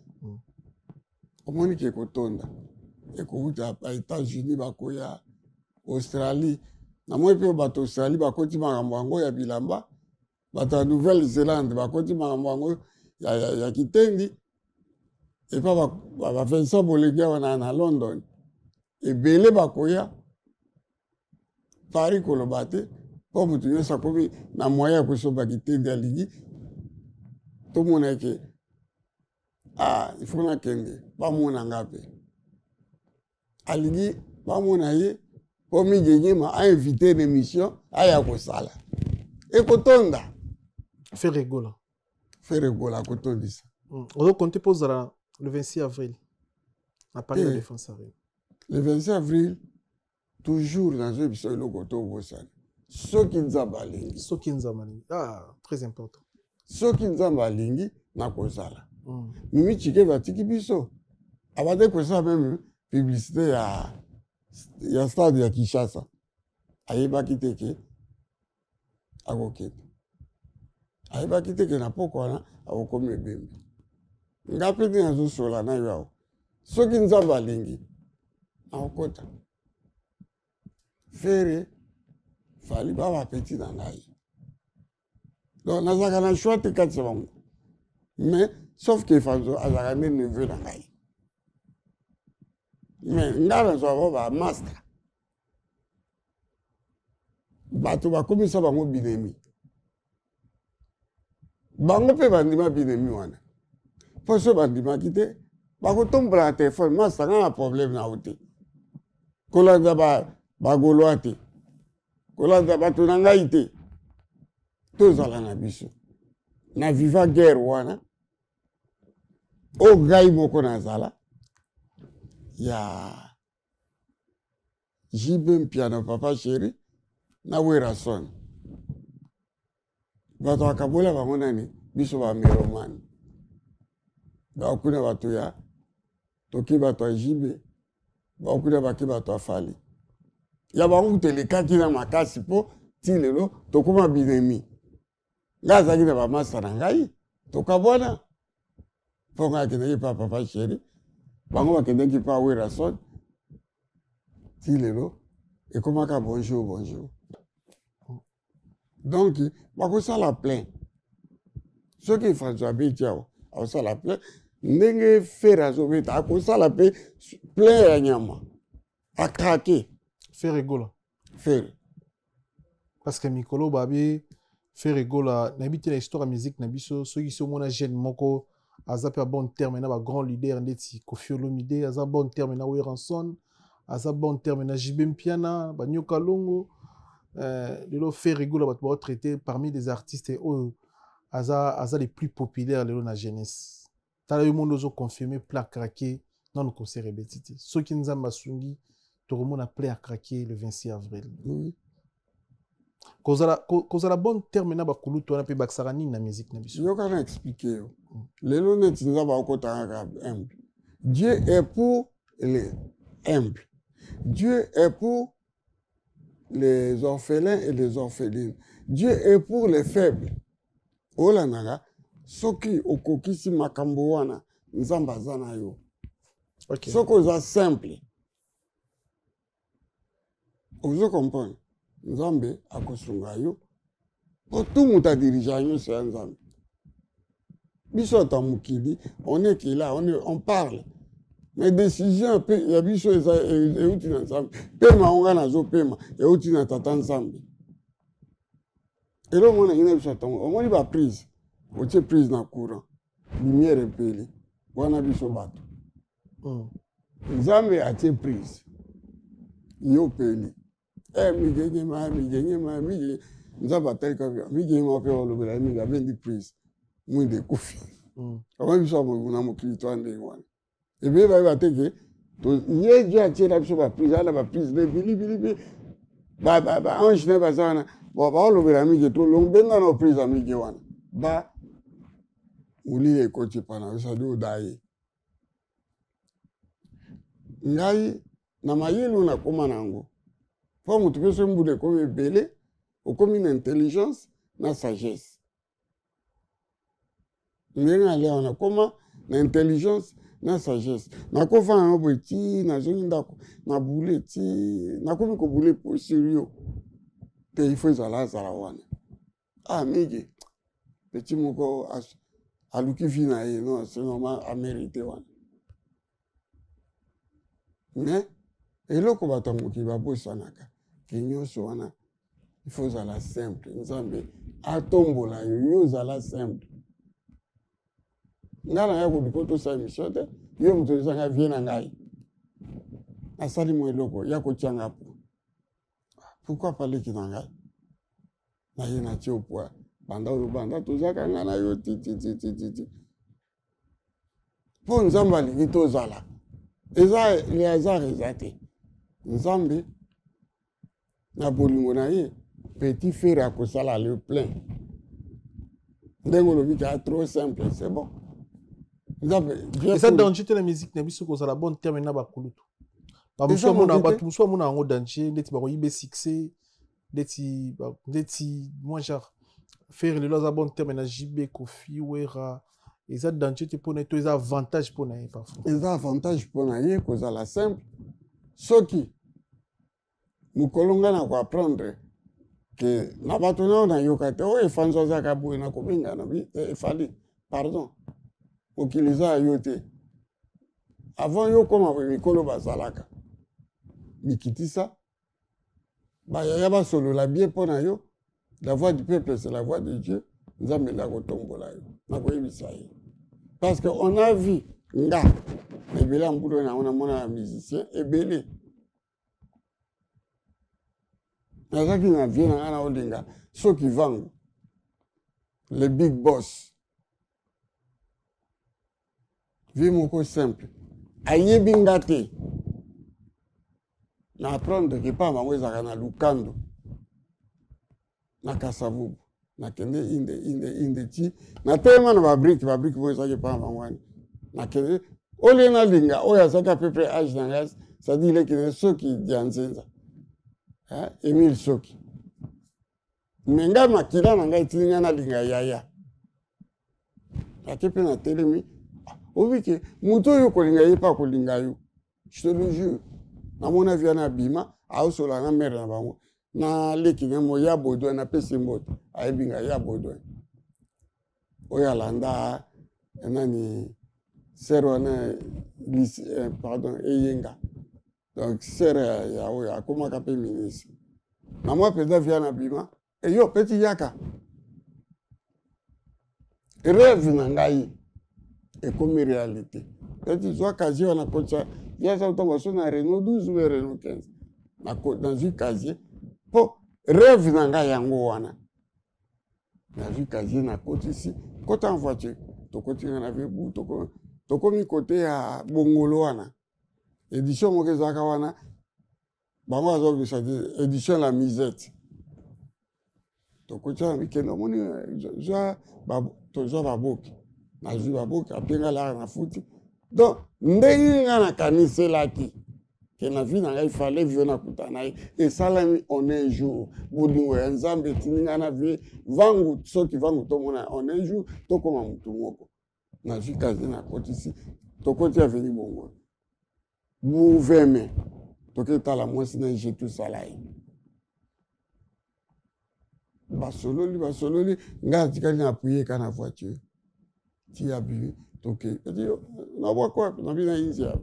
Omoni ke ekotonda, ekowuta ba États-Unis, bakoya Australie. Namoni mpe bato Australie bakoti makambo yango ya bilamba, bato ya Nouvelle-Zélande bakoti makambo yango ya kitendi, epa ba Vincent Bolenge wana na London, ebele bakoya. Paris koloba te, mpo moto nyonso akomi na moyen ya kosomba kitendi alingi. Tomona ke ah, il faut nakende, bamona nga mpe alingi bamona ye, mpo Migenyema ainvite na émission aya kosala, ekotonda. Ferre Gola. Ferre Gola akotondisa. Ozokonte mpo ozala le 26 avril na Paris, la Défense Arena? Le 26 avril, toujours nazoyebisa eloko tobosana: soki Nzambe alingi. Soki Nzambe alingi, ah, très important. Soki Nzambe alingi, nakozala. Mimi Chikeve atiki biso, abandaki kosala même publicité ya stade ya Kinshasa, ayebaki te ke akokende, ayebaki te ke na poko wana akokomi ebembe. Nga mpe nde nazosola na yo awa, soki Nzambe alingi, nakokota. Ferre, Fally ba bapeti na ngai, donc nazalaka na choix te kati ya bango, mais sauf ke Fanzo azalaka nde neveu na ngai, mais ngai nazwaka bango bamaster. Bato bakomisa bango binemi, bango mpe bandima binemi wana, mpo so bandimaki te, bakotombola na telefone: "Masa, nga na problème na yo te, kolanda bagaulois te, kolanda bato na ngai te, tozala na biso na viva guerre wana." Oyo ngai moko nazala ya JB Mpiana, Papa Chéri na Werrason, bato akabola bango nani? Biso bamelomane, bakuna bato ya toki, bato ya JB bakuna, baki bato ya Fally, ya bango kutu elekaki na makasi, mpo ti lelo tokóma binemi. Ngai azalaki na bamasa na ngai, tokabwana, mpo ngai akendaki pa Papa Chéri, bango bakendaki pa Werrason. Ti lelo ekomaka bonjour bonjour. Donc bakosala plein soki François abeti awa, akosala plein ndenge Ferre azobeta, akosala mpe plein ya nyama akrake. Ferre Gola. Ferre. Parce que mikolo babi Ferre Gola, nayebi te na histoire ya musique na biso soki si omona jeune moko aza mpe bon terme na bagrand leader ndeti Koffi Olomide, aza bon terme na Werrason, aza bon terme na JB Mpiana, banyoka longo. Lelo Ferre Gola, bato baotraite parmi des artistes oyo aza les plus populaires lelo na jeunesse. Tala yo mondo ozoconfirme plein craqué, nano concert ebeti te. Soki Nzambe asungi, tokomona plein à craquer le 26 avril. Oui. Kozala bon terme na bakulutu wana mpe bakisaka nini na musique na biso? Yoka na explique yo. Lelo neti Nzambe akotaka kaka humble. Dieu est pour les humbles, Dieu est pour les orphelins et les orphelines, Dieu est pour les faibles. Olandaka, soki okokisi makambo wana, Nzambe aza na yo. Soki oza simple, ozo comprendre, Nzambe akosunga yo, po tu moto adirige nyonso ya Nzambe. Biso ata mokili, on est qui là, on parle, mais décision mpe ya biso eza euti na Nzambe. Pema ngo ngai nazopema euti na Tata Nzambe. Eloko mona ngai na biso atongo, omoni baprise, otie prise na courant, lumière epeli wana. Biso bato Nzambe atie prise, yo peli eh, migenyema migenyema mige. Nzambe atalika migenyema mpe olobela ye mingi, abendi prise, mwinda ekufi. Yango biso na mokili toa ndenge wana. Ebele bayeba te ke ye Dieu atiela biso baprise ana, baprise na ebilibilibi, baange na baza wana baolobela mige, tolonbenga na prise ya mige wana, ba molili ekoti pana osadi oda ye. Ngai na mayele oyo nakóma na yango, mpo moto mpe soki mbula ekomi ebele, okomi na intelligence na sagesse. Ndenge alia wana, koma na intelligence na sagesse. Nakofanda yango boye ti nazongi ndako na bule, ti nakomi kobule sur yo te. Il faut ezala azala wana. Ah, mingi petit moko aluki vie na ye, non, c'est normal, amérité wana. Mais eloko bato ya mokili babosanaka ke nyonso wana, il faut ozala simple. Nzambe atombola yo, yo ozala simple. Ngai naya koluka tosala émission te, yo moto ozanga vie na ngai, nasali mo eloko ya kotianga po pourquoi paleki na ngai naye natie opoi. Banda oyo banda tozaka ngai na yo tititititi, mpo Nzambe alingi tozala. Eza le hasard, eza te. Nzambe na bolingo na ye, petit Ferre akosala le plein. Ndenge olobi ka trop simple, c'est bon. Nzambe. Eza danger te na musique na biso kozala bon terme na bakulutu? Bato mosusu bamona yango danger, ndeti bakoyibe succès, ndeti moi genre Ferre lelo aza bon terme na JB, Kofi, Wera. Eza danger te mpona ye to eza avantage mpo na ye parfois? Eza avantage mpo na ye kozala simple. Soki mokolo ngai na koapprendre ke na bato nao nayoka te oyo efanzo azaka boye, na kobenga na bi efali pardon, mokili eza ya yo te. Avant yo koma boye, mikolo bazalaka mikitisa, bayaya basolola bien mpo na yo. La voix du peuple, c'est la voix de Dieu. Nzambe nde akotombola yo. Nakoyebisa ye parce que on a vu nga na ebele ya mbula oyo nango, namona ya musicien ebele. Nazalaki na vie na ngai na olinga soki vangu le big boss, vie moko simple, ayebi nga te. Na apprendre ke pa bango ezalaka na Lukando na Kasavubu. Nakende inde inde inde ti natelema na babrike, babrike moko ezalaki epa na bango wana. Nakende olie nalinga oyo azalaki à peu près age na ngai, c'est-à-dire leki na soki dia nzenza, Emile soki. Me ngai makila na ngai etindi ngai nalinga yaya. Ake mpe natelemi, obike moto oyo kolinga ye mpe akolinga yo, je te le jure. Namona via na bima aosola na mare na bango na leki na mo ya Baudouin. Napesi mbote, ayebi ngai ya Baudouin oyo alanda nani sere wana, pardon, eyenga. Donc sere ya oyo akomaka mpe ministre na mwa mpenza via na bima eyo peti yaka. Rêve na ngai ekomi réalité. Peti zwa casier wana, kotisa viasa ntongo so na Renault 12 ou Renault 15. Nazwi casier mpo rêve na ngai yango wana. Nazwi casier, nakotisi, kota en voiture, tokoti nga na vebu, tokomi kote ya Bongolo wana, édition moko ezalaka wana, bango bazobisa te, édition La Misette. Tokoti wana, mikende omoni, zwa, tozwa baboki, nazwi baboki, apenga lara na futi. Donc ndenge nga nakaniselaki ke na vie na ngai fale vie nakuta na ye, esalami en un jour. Bolingo ya Nzambe etindi ngai na vie vangu, soki vangu tomona en un jour, tokóma motu moko. Nazwi casier, nakotisi, tokoti aveni Bongo buveme, toketala mwasi na ye, tosala ye, basololi basololi, ngai atikali na apuye ka na voiture ti abimi. Toke nabwako wapi? Nabi na inzia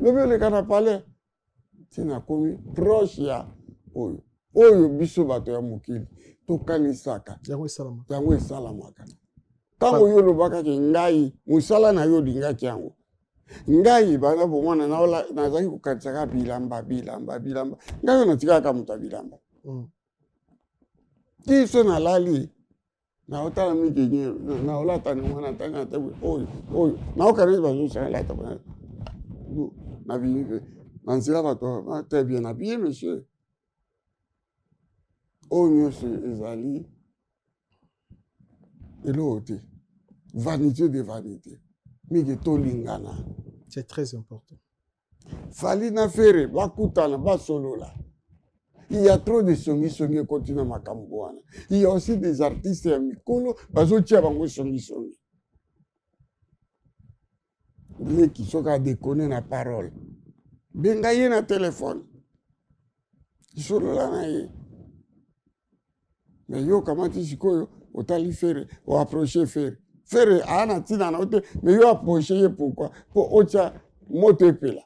lobi oleka na palais ti nakomi proche ya oyo oyo biso bato ya mokili tokanisaka. Yango esalamaka ntango yo olobaka ke ngai mosala na yo olingaki yango. Ngai banda bomwana nazalaki kokanisaka bilamba bilamba bilamba. Ngai oyo natikaka moto ya bilamba. Ti so nalali naotala mingi naolata ningo natali na te oyo oyo naoka neti bazosala lata nabimi mpe na nzela bato ah, très bien habillé monsieur. Oyo nyonso ezali eloko te, vanité de vanité. Mingi tolingana, c'est très important. Fally na Ferre bakutana basolola. Il y a trop de songisongi ekoti na makambo wana. Il y a aussi des artistes ya mikolo bazotia bango songisongi. Leki soki adekone na parole, benga ye na telefone, solola na ye. Mais yo okamati sikoyo otali Ferre, oapproche Ferre. Ferre aa na ntina na yo te, mais yo approche ye pourquoi? Mpo otya moto epela.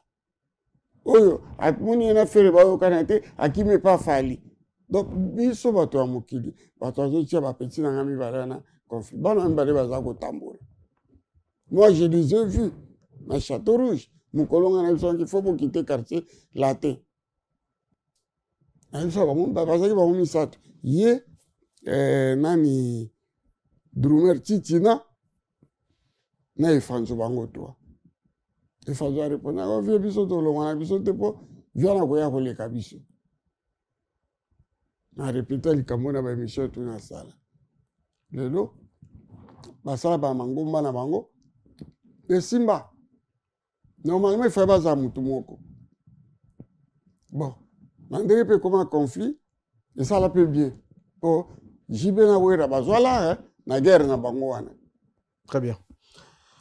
Oyo amoni ye na Ferre bayokana te, akimi epa Fally. Donc biso bato ya mokili, bato azotia bapeti na ngai mibale wana conflit. Bana mibale baza kotambola. Moi je les ai vus na Château Rouge. Mokolo ngai na biso il faut bokite quartier latin. Na biso bango bazalaki bango misato. Ye nani Drumer Titina na Efanzo bango toi. Efanzo arépondre yango vie biso tolongwa na biso te mpo via na koya koleka biso. Na répéta likambo na ba émission tout nasala. Lelo basala ba mangomba na bango esimba. Normalement il fallait bazala mutu moko. Bon, na ndenge mpe ekoma conflit esala mpe bien mpo JB na Wera bazwa lar na guerre na bango wana. Très bien.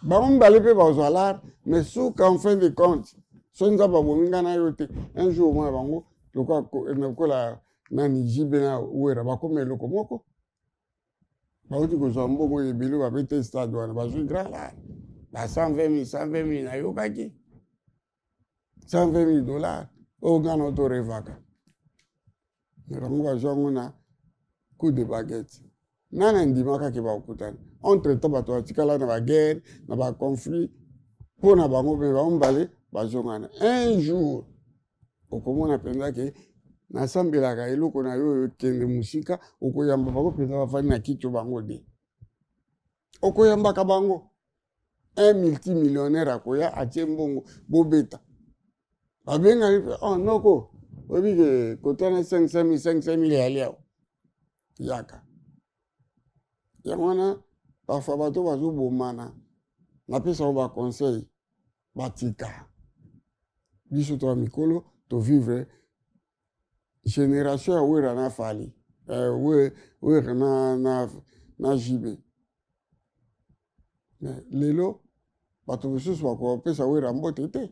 Bango mibale mpe bazwa lar, mais suka en fin de compte so Nzambe abomi ngai na yo te, un jour omona bango lokola nani JB na Wera bakoma eloko moko. Bauti kozwa mbongo ebele babete stade wana, bazwi grand lar ba 120 000, 120 000 nayokaki 120 000 dollars oyo ngai na torevaka. Mais bango bazwa yango na coup de baguette. Nani andimaka ke bakokutana? Entre temps bato batikala na baguerre na baconflit mpo na bango mpe bango mibale bazongana. Un jour okomona mpenza ke nasambelaka eloko na yo oyo ekende mosika, okoyamba bango mpenza bafandi na kiti bango de. Okoyambaka bango. Un multimillionnaire akoya atie mbongo bobeta. Babengani mpe, oh noko, oyebi ke kota na 500 000, 500 000 eyali awa. Yaka. Yango wana parfois bato bazobomana, napesa bango ba conseil batika. Biso to mikolo to vivre génération ya Wera na Fally, Wera na JB. Mais lelo bato mosusu bakopesa Wera mbote te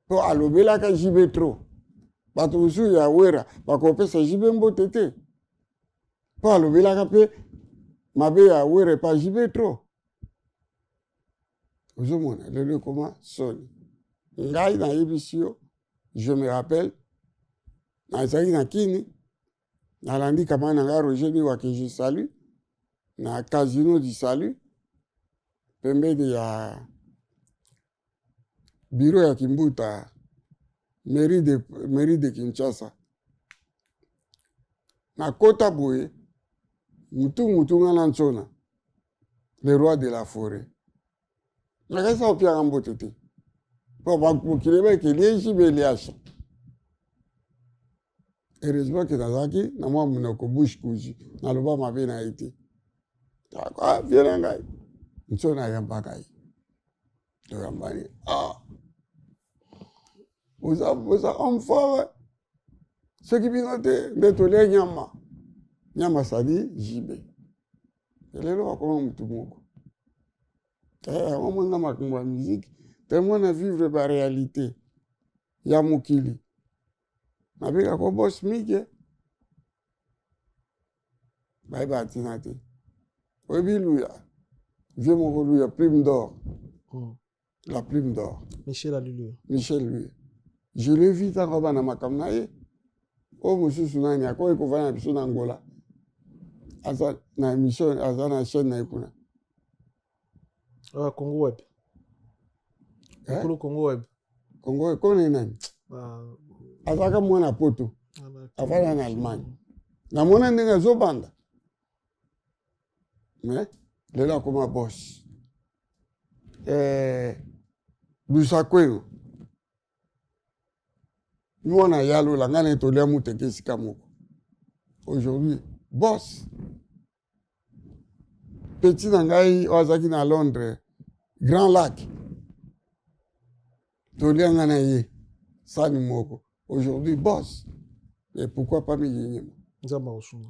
po alobelaka JB trop. Bato mosusu ya Wera bakopesa JB mbote te po alobelaka mpe mabe ya Wera epa JB trop. Ozomona lelo ekoma soni. Ngai nayebisi yo, je me rappelle nazalaki na Kini, nalandi kama na ngai Roger Niwa que je salue na Casino du Salut pembeni ya bureau ya Kimbuta, mairie de Kinshasa. Nakota boye mutu mutu nga na ntsona le roi de la forêt. Nakasa opiaka mbote te po mokili ebaki eliesi be eliasa. Heureusement que nazalaki na mwa monoko bouche cousue, naloba mabe na ye te. Ah, vie na ngai ntsona ayambaka ye, toyambani. Ah, oza homme fort, soki bino te nde tolia nyama nyama sali JB. Lelo bakoma mutu moko. Yango mona makambo ya musique tellement na vivre ba réalité ya mokili. Nabengaka boss Mike, bayeba ntina te. Oyebi Luya, vieux moko Luya, plume d'or. La plume d'or. Michel Aluya. Michel Luya. Je l'ai vu ntango bana makambo na ye. Oyo mosusu nani akoki kovanda na biso na Angola. Aza na émission, aza na chaîne na ye kuna. Ah, Congo Web. Mokolo Congo Web. Congo Web kone nani? Azalaka mwana poto. Avanda na Allemagne. Namona ndenge azobanda. Mais lelo akoma boss. Eh, Lusakweno. Mwana ya lola ngai na tolia muteke esika moko. Aujourd'hui, boss. Petit na ngai oyo azalaki na Londres, Grand Lac. Tolia ngai na ye sani moko. Aujourd'hui, boss. Et pourquoi pas Miginyema? Nzambe akosunga.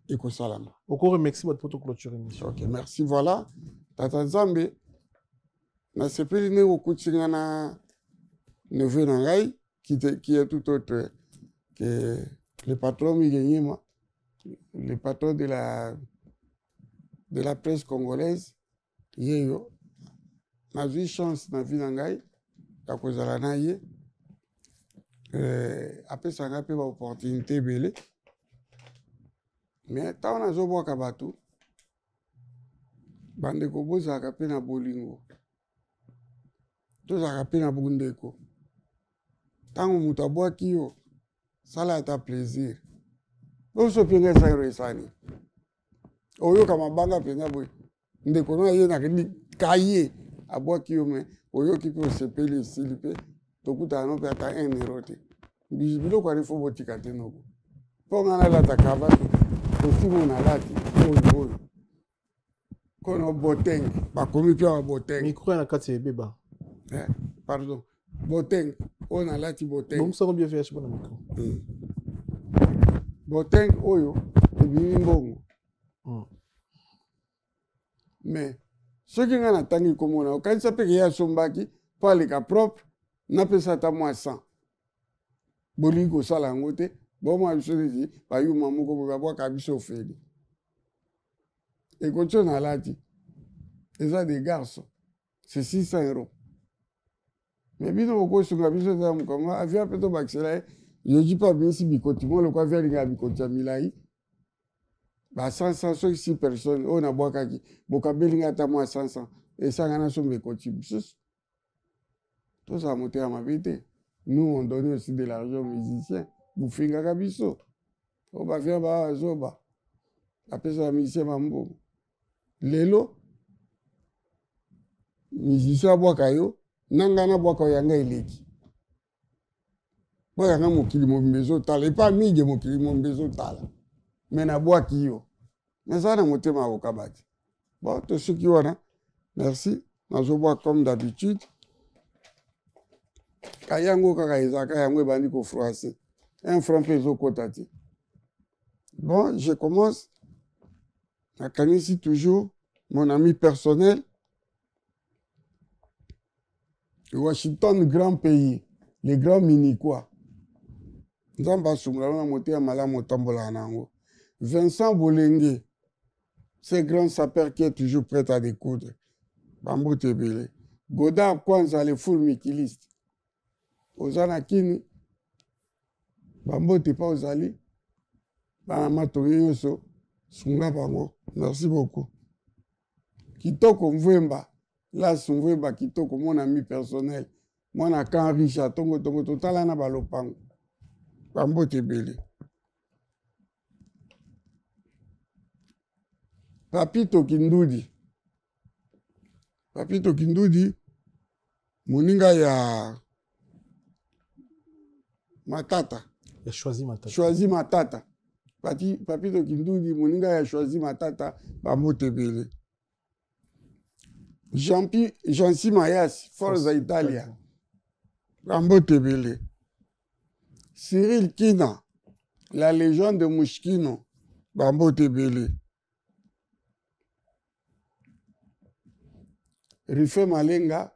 Ekosalama. Oko remercie bato po clôturer émission. Ok, merci. Voilà. Tata Nzambe, nasepeli ndenge okuti nga na neveu na ngai qui, te, qui est tout autre que le patron Migenyema, le patron de la presse congolaise. Yeyo, nazwi chance na vie na ngai ya kozala na ye. Apesaka ngai mpe ba opportunité ebele. Mais ntango nazobwaka bato, bandeko bozalaka mpe na bolingo, tozalaka mpe na bondeko. Ntango moto abwaki yo, sala ata plaisir. Boso mpe ngai esali esani. Oyoka mabanga mpenza boye. Ndeko na ye na kaye abwaki yo, me oyoki mpe osepeli esili mpe tokutana no mpe ata 1 euro te. Biloko wana ifo botika te noko. Mpo nga nalata cravate, costume nalati oyo oyo. Kono boteng, bakomi mpe awa boteng. Micro ya na kati ya ebeba. Pardon. Boteng, oyo nalati boteng. Bongisako bien VH mpona micro. Boteng oyo ebimi mbongo. Mais soki nga natangi komona, okanisa mpe ke ye asombaki mpo aleka propre, napesa ata mwa 100. Bolingi kosala yango te, bomwa biso neti bayuma moko boye babwaka biso ofeli. Ekoti oyo nalati eza des garçons, c'est 600 euros. Mais bino bokosunga biso eza mokongo, avia mpe tobakisela ye. Yoji mpe abimisi bikoti moko lokola avia alingaka bikoti ya milai. Ba 100 soki 6 personnes oyo nabwakaki, bokabeli ngai ata mwa 100 esanga nasomba ekoti mosusu. Tozala motema mabe te. Nous on donne aussi de l'argent aux musiciens. Bofingaka biso. Oyo bavia ba zoba. Bapesaka musicien ba mbongo. Lelo musicien abwaka yo, na ngai nabwaka yo, yanga eleki. Bwaka nga mokili mobimba ezotala, epa mingi mokili mobimba ezotala. Mais nabwaki yo. Naza na motema ya kokaba te. Bon, tosuki wana. Merci. Nazobwaka comme d'habitude. Ka yango kaka ezalaka yango ebandi kofroisser. Un franc mpe ezokota te. Bon, je commence. Nakanisi toujours mon ami personnel. Washington, grand pays, les grands mini-quoi. Nzambe asunga na motema malamu otambolaka na yango. Vincent Bolenge, ce grand sapeur qui est toujours prêt à découdre. Bambote ebele. Godard Kwanza, le full mikiliste. Oza na kini, bambote pa ozali, bana matongi nyonso, sunga bango. Merci beaucoup. Kitoko Mvwemba, Las Mvwemba kitoko, mon ami personnel. Mwana camp riche, tongo tongo totala na balopango. Bambote ebele. Papito Kindudi. Papito Kindudi, moninga ya Matata. Ya Choisi Matata. Choisi Matata. Papito Kindudi, moninga ya Choisi Matata, bambote ebele. Jean-Pi, Jean-Cy Mayas, Forza Italia. Bambote ebele. Cyril Kina, la légende de Mouchkino, bambote ebele. Rife Malenga,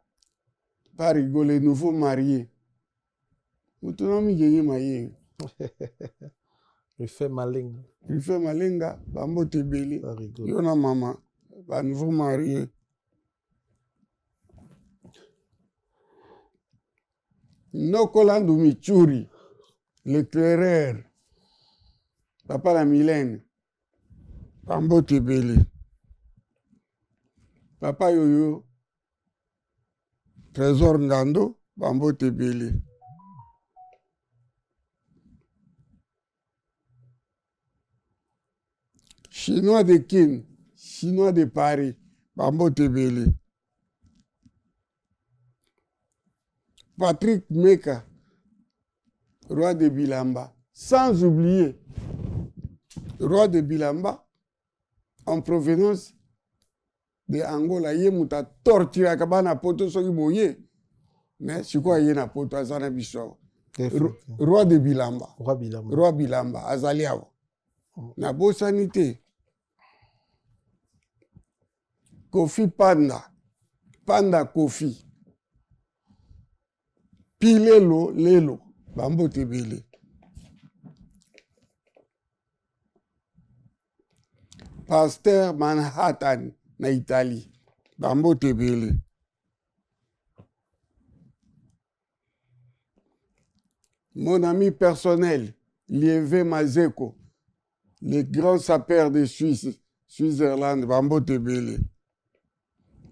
Parigo, les nouveaux mariés. Mutu na migenge maye. Rife Malenga. Rife Malenga, bambote ebele. Yo na mama, ba nouveaux mariés. Nokolandu Michuri, l'éclaireur. Papa la Mylène. Bambote ebele. Papa Yoyo. Trésor Ngando, bambote ebele. Chinois de Kin, Chinois de Paris, bambote ebele. Patrick Meka, roi de Bilamba, sans oublier roi de Bilamba en provenance de Angola, ye moto atorturaka bana poto soki boye, mais sikoyo aye na poto aza na biso awa. Roi de Bilamba, roi Bilamba, roi Bilamba azali awa. Nabosani te Kofi Panda, Panda Kofi, Pilelo Lelo, bambote ebele. Pasteur Manhattan na Italie, bambote ebele. Mon ami personnel, Lieve Mazeko, le grand sapeur de Suisse, Switzerland, bambote ebele.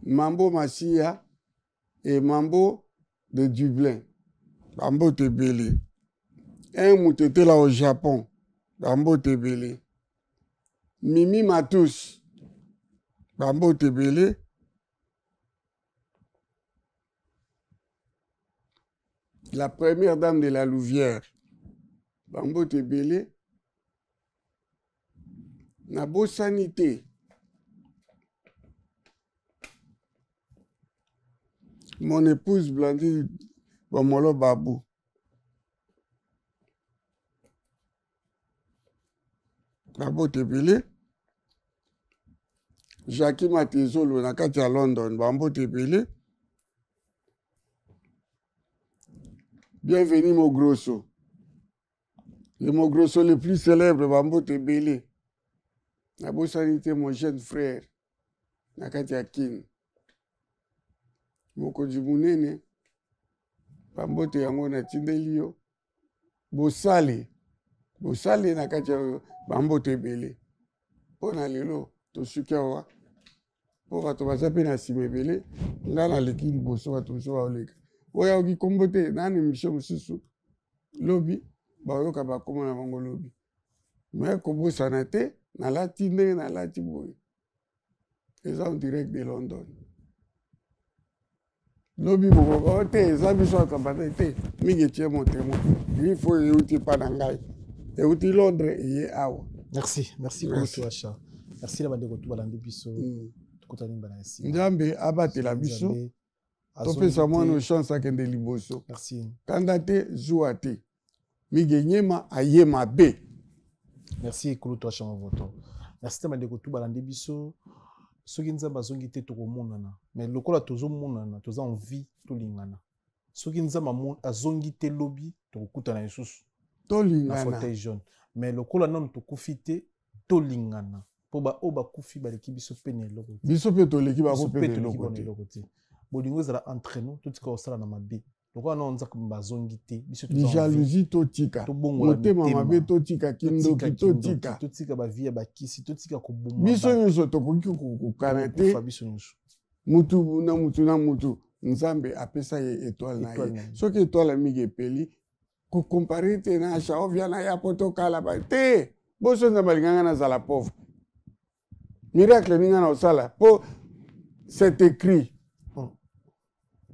Mambo Masia et Mambo de Dublin, bambote ebele. Un mutetela au Japon, bambote ebele. Mimi Matus, bambote ebele. La première dame de la Louvière, bambote ebele. Nabosani te mon épouse Blandine Bomolo Babou, bambote ebele. Jackie Matezolo na kati ya London, bambote ebele. Bienvenue Mogrosso, le Mogrosso le plus célèbre, bambote ebele. Nabosani te mon jeune frère na kati ya Kin, mokonzi monene, bambote yango natindeli yo. Bosale, bosale na kati ya bambote ebele. Mpo na lelo tosuki awa, mpo bato baza mpe na nsima ebele, nga naleki liboso, bato mosusu baoleka. Oyo ayoki kombo te nani, émission mosusu lobi bayoka bakoma na bango lobi. Me kobosana te, nalati ndenge nalati boye, eza en direct de London. Lobi bokoloba te eza biso akambana te, mingi etie motema griffe oyo euti epa na ngai, euti Londres eye awa. Merci, merci beaucoup Acha. Merci na bandeko tu balandi biso. Tokutani mbala ya nsima. Nzambe abatela biso, topesa mwana chance akende liboso. Merci. Kanda te, zuwa te, Mige Nyema aye mabe. Merci kulutu Acha Mavoto. Merci te bandeko tu balandi biso. Soki Nzambe azongi te tokomonana, mais lokola tozomonana toza en vie, tolingana. Soki Nzambe azongi te lobi tokokutana lisusu tolingana na fauteuil jaune, mais lokola nanu tokufi te tolingana, mpo baoyo bakufi baleki biso mpe na eloko te, biso mpe toleki bango mpe na eloko te. Bolingo ezala entre nous, totika kosala na mabe. Lokola nano Nzambe bazongi te, biso jalousie totika, motema mabe totika, kindoki totika, totika bavie ya bakisi, totika koboma biso nyonso. Tokoki kokokana te, biso nyonso mutu na mutu na mutu, Nzambe apesa ye étoile na ye. Soki étoile mingi epeli, kokompare te na Acha ovia na ya po tokala ba te. Boso Nzambe alinganga nazala pauvre, miracle ninga na osala po c'est écrit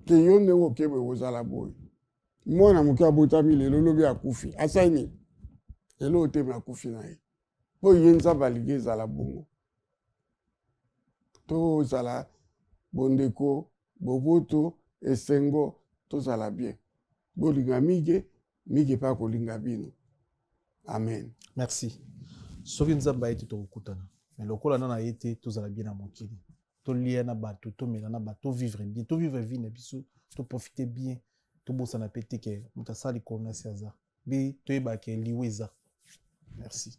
ke yo ndenge okebe kozala boye. Mwana moke abotami lelo, lobi akufi, asali nini? Eloko te, me akufi na ye mpo ye Nzambe alingi ezala bongo. Tozala bondeko, boboto, esengo, tozala bien. Bolinga Mige, Mige mpe akolinga bino. Amen. Merci. Soki Nzambe aye te tokokutana, mais lokola nana aye te, tozala bien na mokili, tolia na bato, tomela na bato, tovivre bien, tovivre vie na biso, toprofite bien. Tobosana mpe te ke moto asala likolo na se aza mpe toyebaka ke liwa eza. Merci.